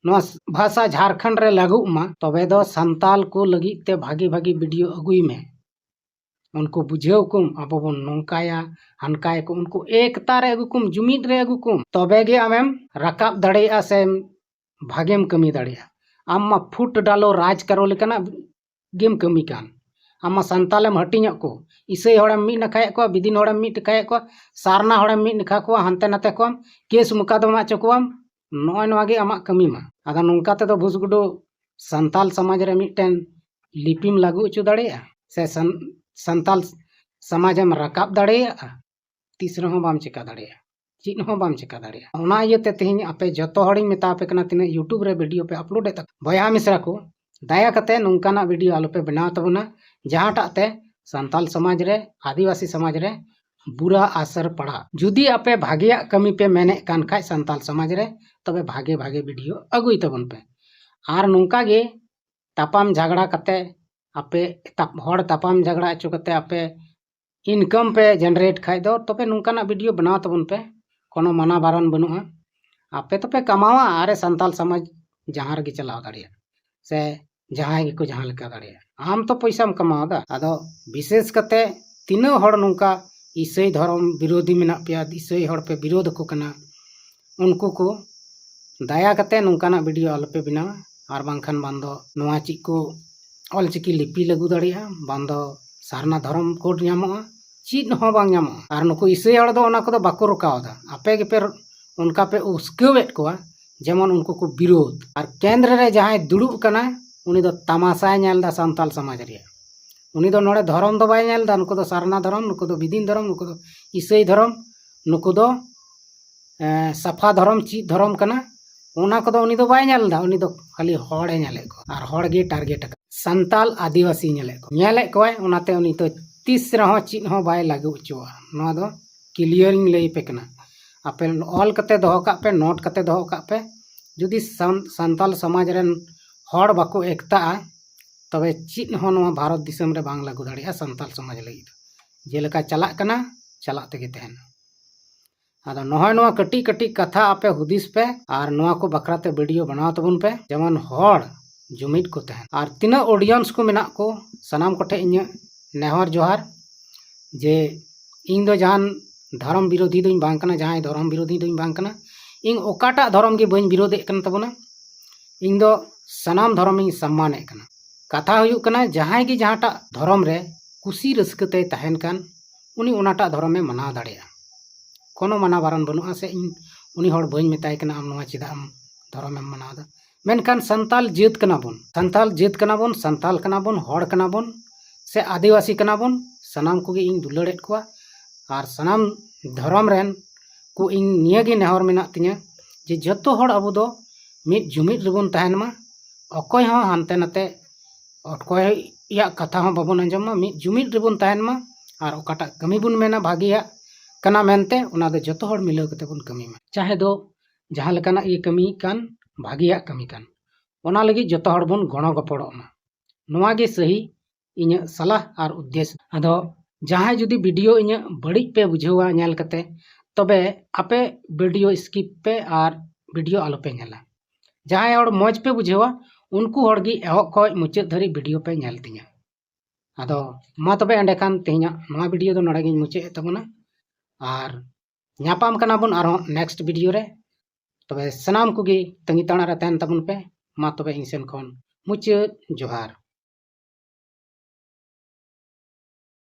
ᱱᱚᱣᱟ ᱵᱷᱟᱥᱟ ᱡᱷᱟᱲᱠᱷᱚᱸᱰ ᱨᱮ ᱞᱟᱹᱜᱩᱜ ᱢᱟ, ᱛᱚᱵᱮ ᱫᱚ ᱥᱟᱱᱛᱟᱞ ᱠᱚ ᱞᱟᱹᱜᱤᱫ ᱛᱮ ᱵᱷᱟᱜᱮ ᱵᱷᱟᱜᱮ ᱵᱷᱤᱰᱤᱭᱳ ᱟᱹᱜᱩᱭ ᱢᱮ᱾ ᱩᱱᱠᱩ ᱵᱩᱡᱷᱟᱹᱣ ᱠᱚᱢ, ᱟᱵᱚ ᱵᱚᱱ ᱱᱚᱝᱠᱟᱭᱟ, ᱦᱟᱱᱠᱟᱭᱟᱠᱚ, ᱩᱱᱠᱩ ᱮᱠᱛᱟ ᱨᱮ ᱟᱹᱜᱩ ᱠᱚᱢ, ᱡᱩᱢᱤᱫ ᱨᱮ ᱟᱹᱜᱩ ᱠᱚᱢ, ᱛᱚᱵᱮ ᱜᱮ ᱟᱢᱮᱢ ᱨᱟᱠᱟᱵ ᱫᱟᱲᱮᱭᱟᱜᱼᱟ ᱥᱮ ᱵᱷᱟᱜᱮᱢ ᱠᱟᱹᱢᱤ ᱫᱟᱲᱮᱭᱟᱜᱼᱟ᱾ ᱟᱢ ᱢᱟ ᱯᱷᱩᱴ ᱰᱟᱞᱳ ᱨᱟᱡᱽ ᱠᱟᱨᱳ ᱞᱮᱠᱟᱱᱟᱜ ᱜᱮᱢ ᱠᱟᱹᱢᱤ ᱠᱟᱱ᱾ ᱟᱢ ᱢᱟ ᱥᱟᱱᱛᱟᱞᱮᱢ ᱦᱟᱹᱴᱤᱧᱚᱜ ᱠᱚ, ᱤᱥᱟᱹᱭ ᱦᱚᱲᱮᱢ ᱢᱤᱫ ᱱᱟᱠᱷᱟᱭᱮᱫ ᱠᱚᱣᱟ, ᱵᱤᱫᱤᱱ ᱦᱚᱲᱮᱢ ᱢᱤᱫ ᱱᱟᱠᱷᱟᱭᱮᱫ ᱠᱚᱣᱟ, ᱥᱟᱨᱱᱟ ᱦᱚᱲᱮᱢ ᱢᱤᱫ ᱱᱟᱠᱷᱟ ᱠᱚᱣᱟ, ᱦᱟᱱᱛᱮ ᱱᱟᱛᱮ ᱠᱚᱣᱟᱢ, ᱠᱮᱥ ᱢᱚᱠᱟᱫᱚᱢᱟ ᱦᱚᱪᱚ ᱠᱚᱣᱟᱢ᱾ ᱱᱚᱜᱼᱚᱭ ᱱᱚᱣᱟ ᱜᱮ ᱟᱢᱟᱜ ᱠᱟᱹᱢᱤ ᱢᱟ᱾ ᱟᱫᱚ ᱱᱚᱝᱠᱟ ᱛᱮᱫᱚ ᱵᱷᱩᱥ ᱜᱩᱰᱩ ᱥᱟᱱᱛᱟᱞ ᱥᱚᱢᱟᱡᱽ ᱨᱮ ᱢᱤᱫᱴᱮᱱ ᱞᱤᱯᱤᱢ ᱞᱟᱹᱜᱩ ᱦᱚᱪᱚ ᱫᱟᱲᱮᱭᱟᱜᱼᱟ ᱥᱮ ᱥᱟᱱ-, ᱥᱟᱱᱛᱟᱞ ᱥᱚᱢᱟᱡᱽ ᱮᱢ ᱨᱟᱠᱟᱵ ᱫᱟᱲᱮᱭᱟᱜᱼᱟ? ᱛᱤᱥ ᱨᱮᱦᱚᱸ ᱵᱟᱢ ᱪᱮᱠᱟ ᱫᱟᱲᱮᱭᱟᱜᱼᱟ᱾ ᱪᱮᱫ ᱦᱚᱸ ᱵᱟᱢ ᱪᱮᱠᱟ ᱫᱟᱲᱮᱭᱟᱜᱼᱟ᱾ ᱚᱱᱟ ᱤᱭᱟᱹᱛᱮ ᱛᱮᱦᱮᱧ ᱟᱯᱮ ᱡᱚᱛᱚ ᱦᱚᱲᱤᱧ ᱢᱮᱛᱟ ᱯᱮ ᱠᱟᱱᱟ, ᱛᱤᱱᱟᱹᱜ YouTube ᱨᱮ video ᱯᱮ upload ᱮᱫ ᱛᱟᱠᱚ, ᱵᱚᱭᱦᱟ ᱢᱤᱥᱨᱟ ᱠᱚ, ᱫᱟᱭᱟ ᱠᱟᱛᱮ ᱱᱚᱝᱠᱟᱱᱟᱜ video ᱟᱞᱚᱯᱮ ᱵᱮᱱᱟᱣ ᱛᱟᱵᱚᱱᱟ, ᱡᱟᱦᱟᱸᱴᱟᱜ ᱛᱮ ᱥᱟᱱᱛᱟᱞ ᱥᱚᱢᱟᱡᱽ ᱨᱮ, ᱟᱹᱫᱤᱵᱟᱹᱥᱤ ᱥᱚᱢᱟᱡᱽ ᱨᱮ ᱵᱩᱨᱟ ᱟᱥᱟᱨ ᱯᱟᱲᱟᱜ᱾ ᱡᱩᱫᱤ ᱟᱯᱮ ᱵᱷᱟᱜᱮᱭᱟᱜ ᱠᱟᱹᱢᱤ ᱯᱮ ᱢᱮᱱᱮᱫ ᱠᱟᱱ ᱠᱷᱟᱡ ᱥᱟᱱᱛᱟᱞ ᱥᱚᱢᱟᱡᱽ ᱨᱮ, ᱛᱚᱵᱮ ᱵᱷᱟᱜᱮ ᱵᱷᱟᱜᱮ video ᱟᱹᱜᱩᱭ ᱛᱟᱵᱚᱱ ᱯᱮ᱾ ᱟᱨ ᱱᱚᱝᱠᱟ ᱜᱮ ᱛᱟᱯᱟᱢ ᱡᱷᱟᱜᱽᱲᱟ ᱠᱟᱛᱮ ᱟᱯᱮ ᱛᱟᱯ-, ᱦᱚᱲ ᱛᱟᱯᱟᱢ ᱡᱷᱟᱜᱽᱲᱟ ᱦᱚᱪᱚ ᱠᱟᱛᱮ ᱟᱯᱮ income ᱯᱮ generate ᱠᱷᱟᱡ ᱫᱚ, ᱛᱚᱵᱮ ᱱᱚᱝᱠᱟᱱᱟᱜ video ᱵᱮᱱᱟᱣ ᱛᱟᱵᱚᱱ ᱯᱮ, ᱠᱳᱱᱳ ᱢᱟᱱᱟ ᱵᱟᱨᱚᱱ ᱵᱟᱹᱱᱩᱜᱼᱟ᱾ ᱟᱯᱮ ᱛᱚᱯᱮ ᱠᱟᱢᱟᱣᱟ, ᱟᱨᱮ ᱥᱟᱱᱛᱟᱞ ᱥᱚᱢᱟᱡᱽ ᱡᱟᱦᱟᱸ ᱨᱮᱜᱮ ᱪᱟᱞᱟᱣ ᱫᱟᱲᱮᱭᱟᱜᱼᱟ, ᱥᱮ ᱡᱟᱦᱟᱸᱭ ᱜᱮᱠᱚ ᱡᱟᱦᱟᱸ ᱞᱮᱠᱟ ᱫᱟᱲᱮᱭᱟᱜᱼᱟ᱾ ᱟᱢ ᱛᱚ ᱯᱚᱭᱥᱟᱢ ᱠᱟᱢᱟᱣ ᱫᱟ᱾ ᱟᱫᱚ ᱵᱤᱥᱮᱥ ᱠᱟᱛᱮ ᱛᱤᱱᱟᱹᱜ ᱦᱚᱲ ᱱᱚᱝᱠᱟ ᱤᱥᱟᱹᱭ ᱫᱷᱚᱨᱚᱢ ᱵᱤᱨᱳᱫᱷᱤ ᱢᱮᱱᱟᱜ ᱯᱮᱭᱟ, ᱤᱥᱟᱹᱭ ᱦᱚᱲ ᱯᱮ ᱵᱤᱨᱳᱫᱷ ᱟᱠᱚ ᱠᱟᱱᱟ, ᱩᱱᱠᱩ ᱠᱚ ᱫᱟᱭᱟ ᱠᱟᱛᱮ ᱱᱚᱝᱠᱟᱱᱟᱜ video ᱟᱞᱚᱯᱮ ᱵᱮᱱᱟᱣᱟ᱾ ᱟᱨ ᱵᱟᱝᱠᱷᱟᱱ ᱵᱟᱝ ᱫᱚ ᱱᱚᱣᱟ ᱪᱮᱫ ᱠᱚ ᱚᱞᱪᱤᱠᱤ ᱞᱤᱯᱤ ᱞᱟᱹᱜᱩ ᱫᱟᱲᱮᱭᱟᱜᱼᱟ, ᱵᱟᱝ ᱫᱚ ᱥᱟᱨᱱᱟ ᱫᱷᱚᱨᱚᱢ code ᱧᱟᱢᱚᱜᱼᱟ, ᱪᱮᱫ ᱦᱚᱸ ᱵᱟᱝ ᱧᱟᱢᱚᱜᱼᱟ᱾ ᱟᱨ ᱱᱩᱠᱩ ᱤᱥᱟᱹᱭ ᱦᱚᱲ ᱫᱚ ᱚᱱᱟ ᱠᱚᱫᱚ ᱵᱟᱠᱚ ᱨᱚᱠᱟᱣ ᱮᱫᱟ᱾ ᱟᱯᱮ ᱜᱮᱯᱮ ᱨᱚ-, ᱚᱱᱠᱟ ᱯᱮ ᱩᱥᱠᱟᱹᱣᱮᱫ ᱠᱚᱣᱟ, ᱡᱮᱢᱚᱱ ᱩᱱᱠᱩ ᱠᱚ ᱵᱤᱨᱳᱫᱷ᱾ ᱟᱨ ᱠᱮᱱᱫᱨᱚ ᱨᱮ ᱡᱟᱦᱟᱸᱭ ᱫᱩᱲᱩᱵ ᱠᱟᱱᱟ, ᱩᱱᱤ ᱫᱚ ᱛᱟᱢᱟᱥᱟᱭ ᱧᱮᱞ ᱮᱫᱟ ᱥᱟᱱᱛᱟᱞ ᱥᱚᱢᱟᱡᱽ ᱨᱮᱭᱟᱜ᱾ ᱩᱱᱤ ᱫᱚ ᱱᱚᱰᱮ ᱫᱷᱚᱨᱚᱢ ᱫᱚ ᱵᱟᱭ ᱧᱮᱞ ᱮᱫᱟ, ᱱᱩᱠᱩ ᱫᱚ ᱥᱟᱨᱱᱟ ᱫᱷᱚᱨᱚᱢ, ᱱᱩᱠᱩ ᱫᱚ ᱵᱤᱫᱤᱱ ᱫᱷᱚᱨᱚᱢ, ᱱᱩᱠᱩ ᱫᱚ ᱤᱥᱟᱹᱭ ᱫᱷᱚᱨᱚᱢ, ᱱᱩᱠᱩ ᱫᱚ, ᱮᱸ, ᱥᱟᱯᱷᱟ ᱫᱷᱚᱨᱚᱢ, ᱪᱮᱫ ᱫᱷᱚᱨᱚᱢ ᱠᱟᱱᱟ, ᱚᱱᱟ ᱠᱚᱫᱚ ᱩᱱᱤ ᱫᱚ ᱵᱟᱭ ᱧᱮᱞ ᱮᱫᱟ᱾ ᱩᱱᱤ ᱫᱚ ᱠᱷᱟᱹᱞᱤ ᱦᱚᱲᱮ ᱧᱮᱞᱮᱫ ᱠᱚᱣᱟ ᱟᱨ ᱦᱚᱲ ᱜᱮ target ᱟᱠᱟᱫ᱾ ᱥᱟᱱᱛᱟᱞ ᱟᱹᱫᱤᱵᱟᱹᱥᱤ ᱧᱮᱞᱮᱫ ᱠᱚᱣᱟ, ᱧᱮᱞᱮᱫ ᱠᱚᱣᱟᱭ, ᱚᱱᱟᱛᱮ ᱩᱱᱤ ᱫᱚ ᱛᱤᱥ ᱨᱮᱦᱚᱸ ᱪᱮᱫ ᱦᱚᱸ ᱵᱟᱭ ᱞᱟᱹᱜᱩ ᱦᱚᱪᱚᱣᱟᱜᱼᱟ᱾ ᱱᱚᱣᱟ ᱫᱚ clear ᱤᱧ ᱞᱟᱹᱭ ᱟᱯᱮ ᱠᱟᱱᱟ᱾ ᱟᱯᱮ ᱚᱞ ᱠᱟᱛᱮ ᱫᱚᱦᱚ ᱠᱟᱜ ᱯᱮ, note ᱠᱟᱛᱮ ᱫᱚᱦᱚ ᱠᱟᱜ ᱯᱮ᱾ ᱡᱩᱫᱤ ᱥᱟᱱ-, ᱥᱟᱱᱛᱟᱞ ᱥᱚᱢᱟᱡᱽ ᱨᱮᱱ ᱦᱚᱲ ᱵᱟᱠᱚ ᱮᱠᱛᱟᱜᱼᱟ, ᱛᱚᱵᱮ ᱪᱮᱫ ᱦᱚᱸ ᱱᱚᱣᱟ ᱵᱷᱟᱨᱚᱛ ᱫᱤᱥᱚᱢ ᱨᱮ ᱵᱟᱝ ᱞᱟᱹᱜᱩ ᱫᱟᱲᱮᱭᱟᱜᱼᱟ ᱥᱟᱱᱛᱟᱞ ᱥᱚᱢᱟᱡᱽ ᱞᱟᱹᱜᱤᱫ ᱫᱚ᱾ ᱡᱮᱞᱮᱠᱟ ᱪᱟᱞᱟᱜ ᱠᱟᱱᱟ, ᱪᱟᱞᱟᱜ ᱛᱮᱜᱮ ᱛᱟᱦᱮᱱᱟ᱾ ᱟᱫᱚ ᱱᱚᱜᱼᱚᱭ ᱱᱚᱣᱟ ᱠᱟᱹᱴᱤᱡ ᱠᱟᱹᱴᱤᱡ ᱠᱟᱛᱷᱟ ᱟᱯᱮ ᱦᱩᱫᱤᱥ ᱯᱮ ᱟᱨ ᱱᱚᱣᱟ ᱠᱚ ᱵᱟᱠᱷᱨᱟ ᱛᱮ video ᱵᱮᱱᱟᱣ ᱛᱟᱵᱚᱱ ᱯᱮ, ᱡᱮᱢᱚᱱ ᱦᱚᱲ ᱡᱩᱢᱤᱫ ᱠᱚ ᱛᱟᱦᱮᱱ᱾ ᱟᱨ ᱛᱤᱱᱟᱹᱜ audience ᱠᱚ ᱢᱮᱱᱟᱜ ᱠᱚ, ᱥᱟᱱᱟᱢ ᱠᱚᱴᱷᱮᱱ ᱤᱧᱟᱹᱜ ᱱᱮᱦᱚᱨ ᱡᱚᱦᱟᱨ ᱡᱮ ᱤᱧ ᱫᱚ ᱡᱟᱦᱟᱱ ᱫᱷᱚᱨᱚᱢ ᱵᱤᱨᱳᱫᱷᱤ ᱫᱚᱧ ᱵᱟᱝ ᱠᱟᱱᱟ, ᱡᱟᱦᱟᱸᱭ ᱫᱷᱚᱨᱚᱢ ᱵᱤᱨᱳᱫᱷᱤ ᱫᱚᱧ ᱵᱟᱝ ᱠᱟᱱᱟ᱾ ᱤᱧ ᱚᱠᱟᱴᱟᱜ ᱫᱷᱚᱨᱚᱢ ᱜᱮ ᱵᱟᱹᱧ ᱵᱤᱨᱳᱫᱷᱮᱫ ᱠᱟᱱ ᱛᱟᱵᱚᱱᱟ, ᱤᱧ ᱫᱚ ᱥᱟᱱᱟᱢ ᱫᱷᱚᱨᱚᱢᱤᱧ ᱥᱚᱢᱢᱟᱱᱮᱫ ᱠᱟᱱᱟ᱾ ᱠᱟᱛᱷᱟ ᱦᱩᱭᱩᱜ ᱠᱟᱱᱟ, ᱡᱟᱦᱟᱸᱭ ᱜᱮ ᱡᱟᱦᱟᱸᱴᱟᱜ ᱫᱷᱚᱨᱚᱢ ᱨᱮ ᱠᱩᱥᱤ ᱨᱟᱹᱥᱠᱟᱹ ᱛᱮᱭ ᱛᱟᱦᱮᱱ ᱠᱟᱱ, ᱩᱱᱤ ᱚᱱᱟᱴᱟᱜ ᱫᱷᱚᱨᱚᱢᱮ ᱢᱟᱱᱟᱣ ᱫᱟᱲᱮᱭᱟᱜᱼᱟ᱾ ᱠᱳᱱᱳ ᱢᱟᱱᱟ ᱵᱟᱨᱚᱱ ᱵᱟᱹᱱᱩᱜᱼᱟ, ᱥᱮ ᱤᱧ ᱩᱱᱤ ᱦᱚᱲ ᱵᱟᱹᱧ ᱢᱮᱛᱟᱭ ᱠᱟᱱᱟ ᱟᱢ ᱱᱚᱣᱟ ᱪᱮᱫᱟᱜ ᱮᱢ ᱫᱷᱚᱨᱚᱢᱮᱢ ᱢᱟᱱᱟᱣ ᱮᱫᱟ᱾ ᱢᱮᱱᱠᱷᱟᱱ ᱥᱟᱱᱛᱟᱞ ᱡᱟᱹᱛ ᱠᱟᱱᱟ ᱵᱚᱱ, ᱥᱟᱱᱛᱟᱞ ᱡᱟᱹᱛ ᱠᱟᱱᱟ ᱵᱚᱱ, ᱥᱟᱱᱛᱟᱞ ᱠᱟᱱᱟ ᱵᱚᱱ, ᱦᱚᱲ ᱠᱟᱱᱟ ᱵᱚᱱ, ᱥᱮ ᱟᱹᱫᱤᱵᱟᱹᱥᱤ ᱠᱟᱱᱟ ᱵᱚᱱ, ᱥᱟᱱᱟᱢ ᱠᱚᱜᱮ ᱤᱧ ᱫᱩᱞᱟᱹᱲᱮᱫ ᱠᱚᱣᱟ᱾ ᱟᱨ ᱥᱟᱱᱟᱢ ᱫᱷᱚᱨᱚᱢ ᱨᱮᱱ ᱠᱚ ᱤᱧ ᱱᱤᱭᱟᱹ ᱜᱮ ᱱᱮᱦᱚᱨ ᱢᱮᱱᱟᱜ ᱛᱤᱧᱟᱹ ᱡᱮ ᱡᱚᱛᱚ ᱦᱚᱲ ᱟᱵᱚ ᱫᱚ ᱢᱤᱫ ᱡᱩᱢᱤᱫ ᱨᱮᱵᱚᱱ ᱛᱟᱦᱮᱱ ᱢᱟ᱾ ᱚᱠᱚᱭ ᱦᱚᱸ ᱦᱟᱱᱛᱮ ᱱᱟᱛᱮ ᱚᱠᱚᱭᱟᱜ ᱠᱟᱛᱷᱟ ᱦᱚᱸ ᱵᱟᱵᱚᱱ ᱟᱸᱡᱚᱢ ᱢᱟ, ᱢᱤᱫ ᱡᱩᱢᱤᱫ ᱨᱮᱵᱚᱱ ᱛᱟᱦᱮᱱ ᱢᱟ᱾ ᱟᱨ ᱚᱠᱟᱴᱟᱜ ᱠᱟᱹᱢᱤ ᱵᱚᱱ ᱢᱮᱱᱟ ᱵᱷᱟᱜᱮᱭᱟᱜ ᱠᱟᱱᱟ ᱢᱮᱱᱛᱮ, ᱚᱱᱟ ᱫᱚ ᱡᱚᱛᱚ ᱦᱚᱲ ᱢᱤᱞᱟᱹᱣ ᱠᱟᱛᱮ ᱵᱚᱱ ᱠᱟᱹᱢᱤ ᱢᱟ᱾ ᱪᱟᱦᱮ ᱫᱚ ᱡᱟᱦᱟᱸ ᱞᱮᱠᱟᱱᱟᱜ ᱜᱮ ᱠᱟᱹᱢᱤ ᱠᱟᱱ, ᱵᱷᱟᱜᱮᱭᱟᱜ ᱠᱟᱹᱢᱤ ᱠᱟᱱ, ᱚᱱᱟ ᱞᱟᱹᱜᱤᱫ ᱡᱚᱛᱚ ᱦᱚᱲ ᱵᱚᱱ ᱜᱚᱲᱚ ᱜᱚᱯᱚᱲᱚᱜ ᱢᱟ᱾ ᱱᱚᱣᱟ ᱜᱮ ᱥᱟᱹᱦᱤ ᱤᱧᱟᱹᱜ ᱥᱟᱞᱟᱦ ᱟᱨ ᱩᱫᱽᱫᱮᱥ᱾ ᱟᱫᱚ ᱡᱟᱦᱟᱸᱭ ᱡᱩᱫᱤ ᱵᱷᱤᱰᱤᱭᱳ ᱤᱧᱟᱹᱜ ᱵᱟᱹᱲᱤᱡ ᱯᱮ ᱵᱩᱡᱷᱟᱹᱣᱟ ᱧᱮᱞ ᱠᱟᱛᱮ, ᱛᱚᱵᱮ ᱟᱯᱮ ᱵᱷᱤᱰᱤᱭᱳ ᱥᱠᱤᱯ ᱯᱮ ᱟᱨ ᱵᱷᱤᱰᱤᱭᱳ ᱟᱞᱚᱯᱮ ᱧᱮᱞᱟ᱾ ᱡᱟᱦᱟᱸᱭ ᱦᱚᱲ ᱢᱚᱡᱽ ᱯᱮ ᱵᱩᱡᱷᱟᱹᱣᱟ, ᱩᱱᱠᱩ ᱦᱚᱲ ᱜᱮ ᱮᱦᱚᱵ ᱠᱷᱚᱱ ᱢᱩᱪᱟᱹᱫ ᱫᱷᱟᱹᱨᱤᱡ ᱵᱷᱤᱰᱤᱭᱳ ᱯᱮ ᱧᱮᱞ ᱛᱤᱧᱟ᱾ ᱟᱫᱚ ᱢᱟ ᱛᱚᱵᱮ ᱮᱸᱰᱮᱠᱷᱟᱱ ᱛᱮᱦᱮᱧᱟᱜ ᱱᱚᱣᱟ ᱵᱷᱤᱰᱤᱭᱳ ᱫᱚ ᱱᱚᱰᱮ ᱜᱤᱧ ᱢᱩᱪᱟᱹᱫ ᱮᱫ ᱛᱟᱵᱚᱱᱟ᱾ ᱟᱨ ᱧᱟᱯᱟᱢ ᱠᱟᱱᱟ ᱵᱚᱱ ᱟᱨᱦᱚᱸ ᱱᱮᱠᱥᱴ ᱵᱷᱤᱰᱤᱭᱳ ᱨᱮ᱾ ᱛᱚᱵᱮ ᱥᱟᱱᱟᱢ ᱠᱚᱜᱮ ᱛᱟᱺᱜᱤ ᱛᱟᱲᱟᱜ ᱨᱮ ᱛᱟᱦᱮᱱ ᱛᱟᱵᱚᱱ ᱯᱮ᱾ ᱢᱟ ᱛᱚᱵᱮ ᱤᱧ ᱥᱮᱱ ᱠᱷᱚᱱ ᱢᱩᱪᱟᱹᱫ ᱡᱚᱦᱟᱨ᱾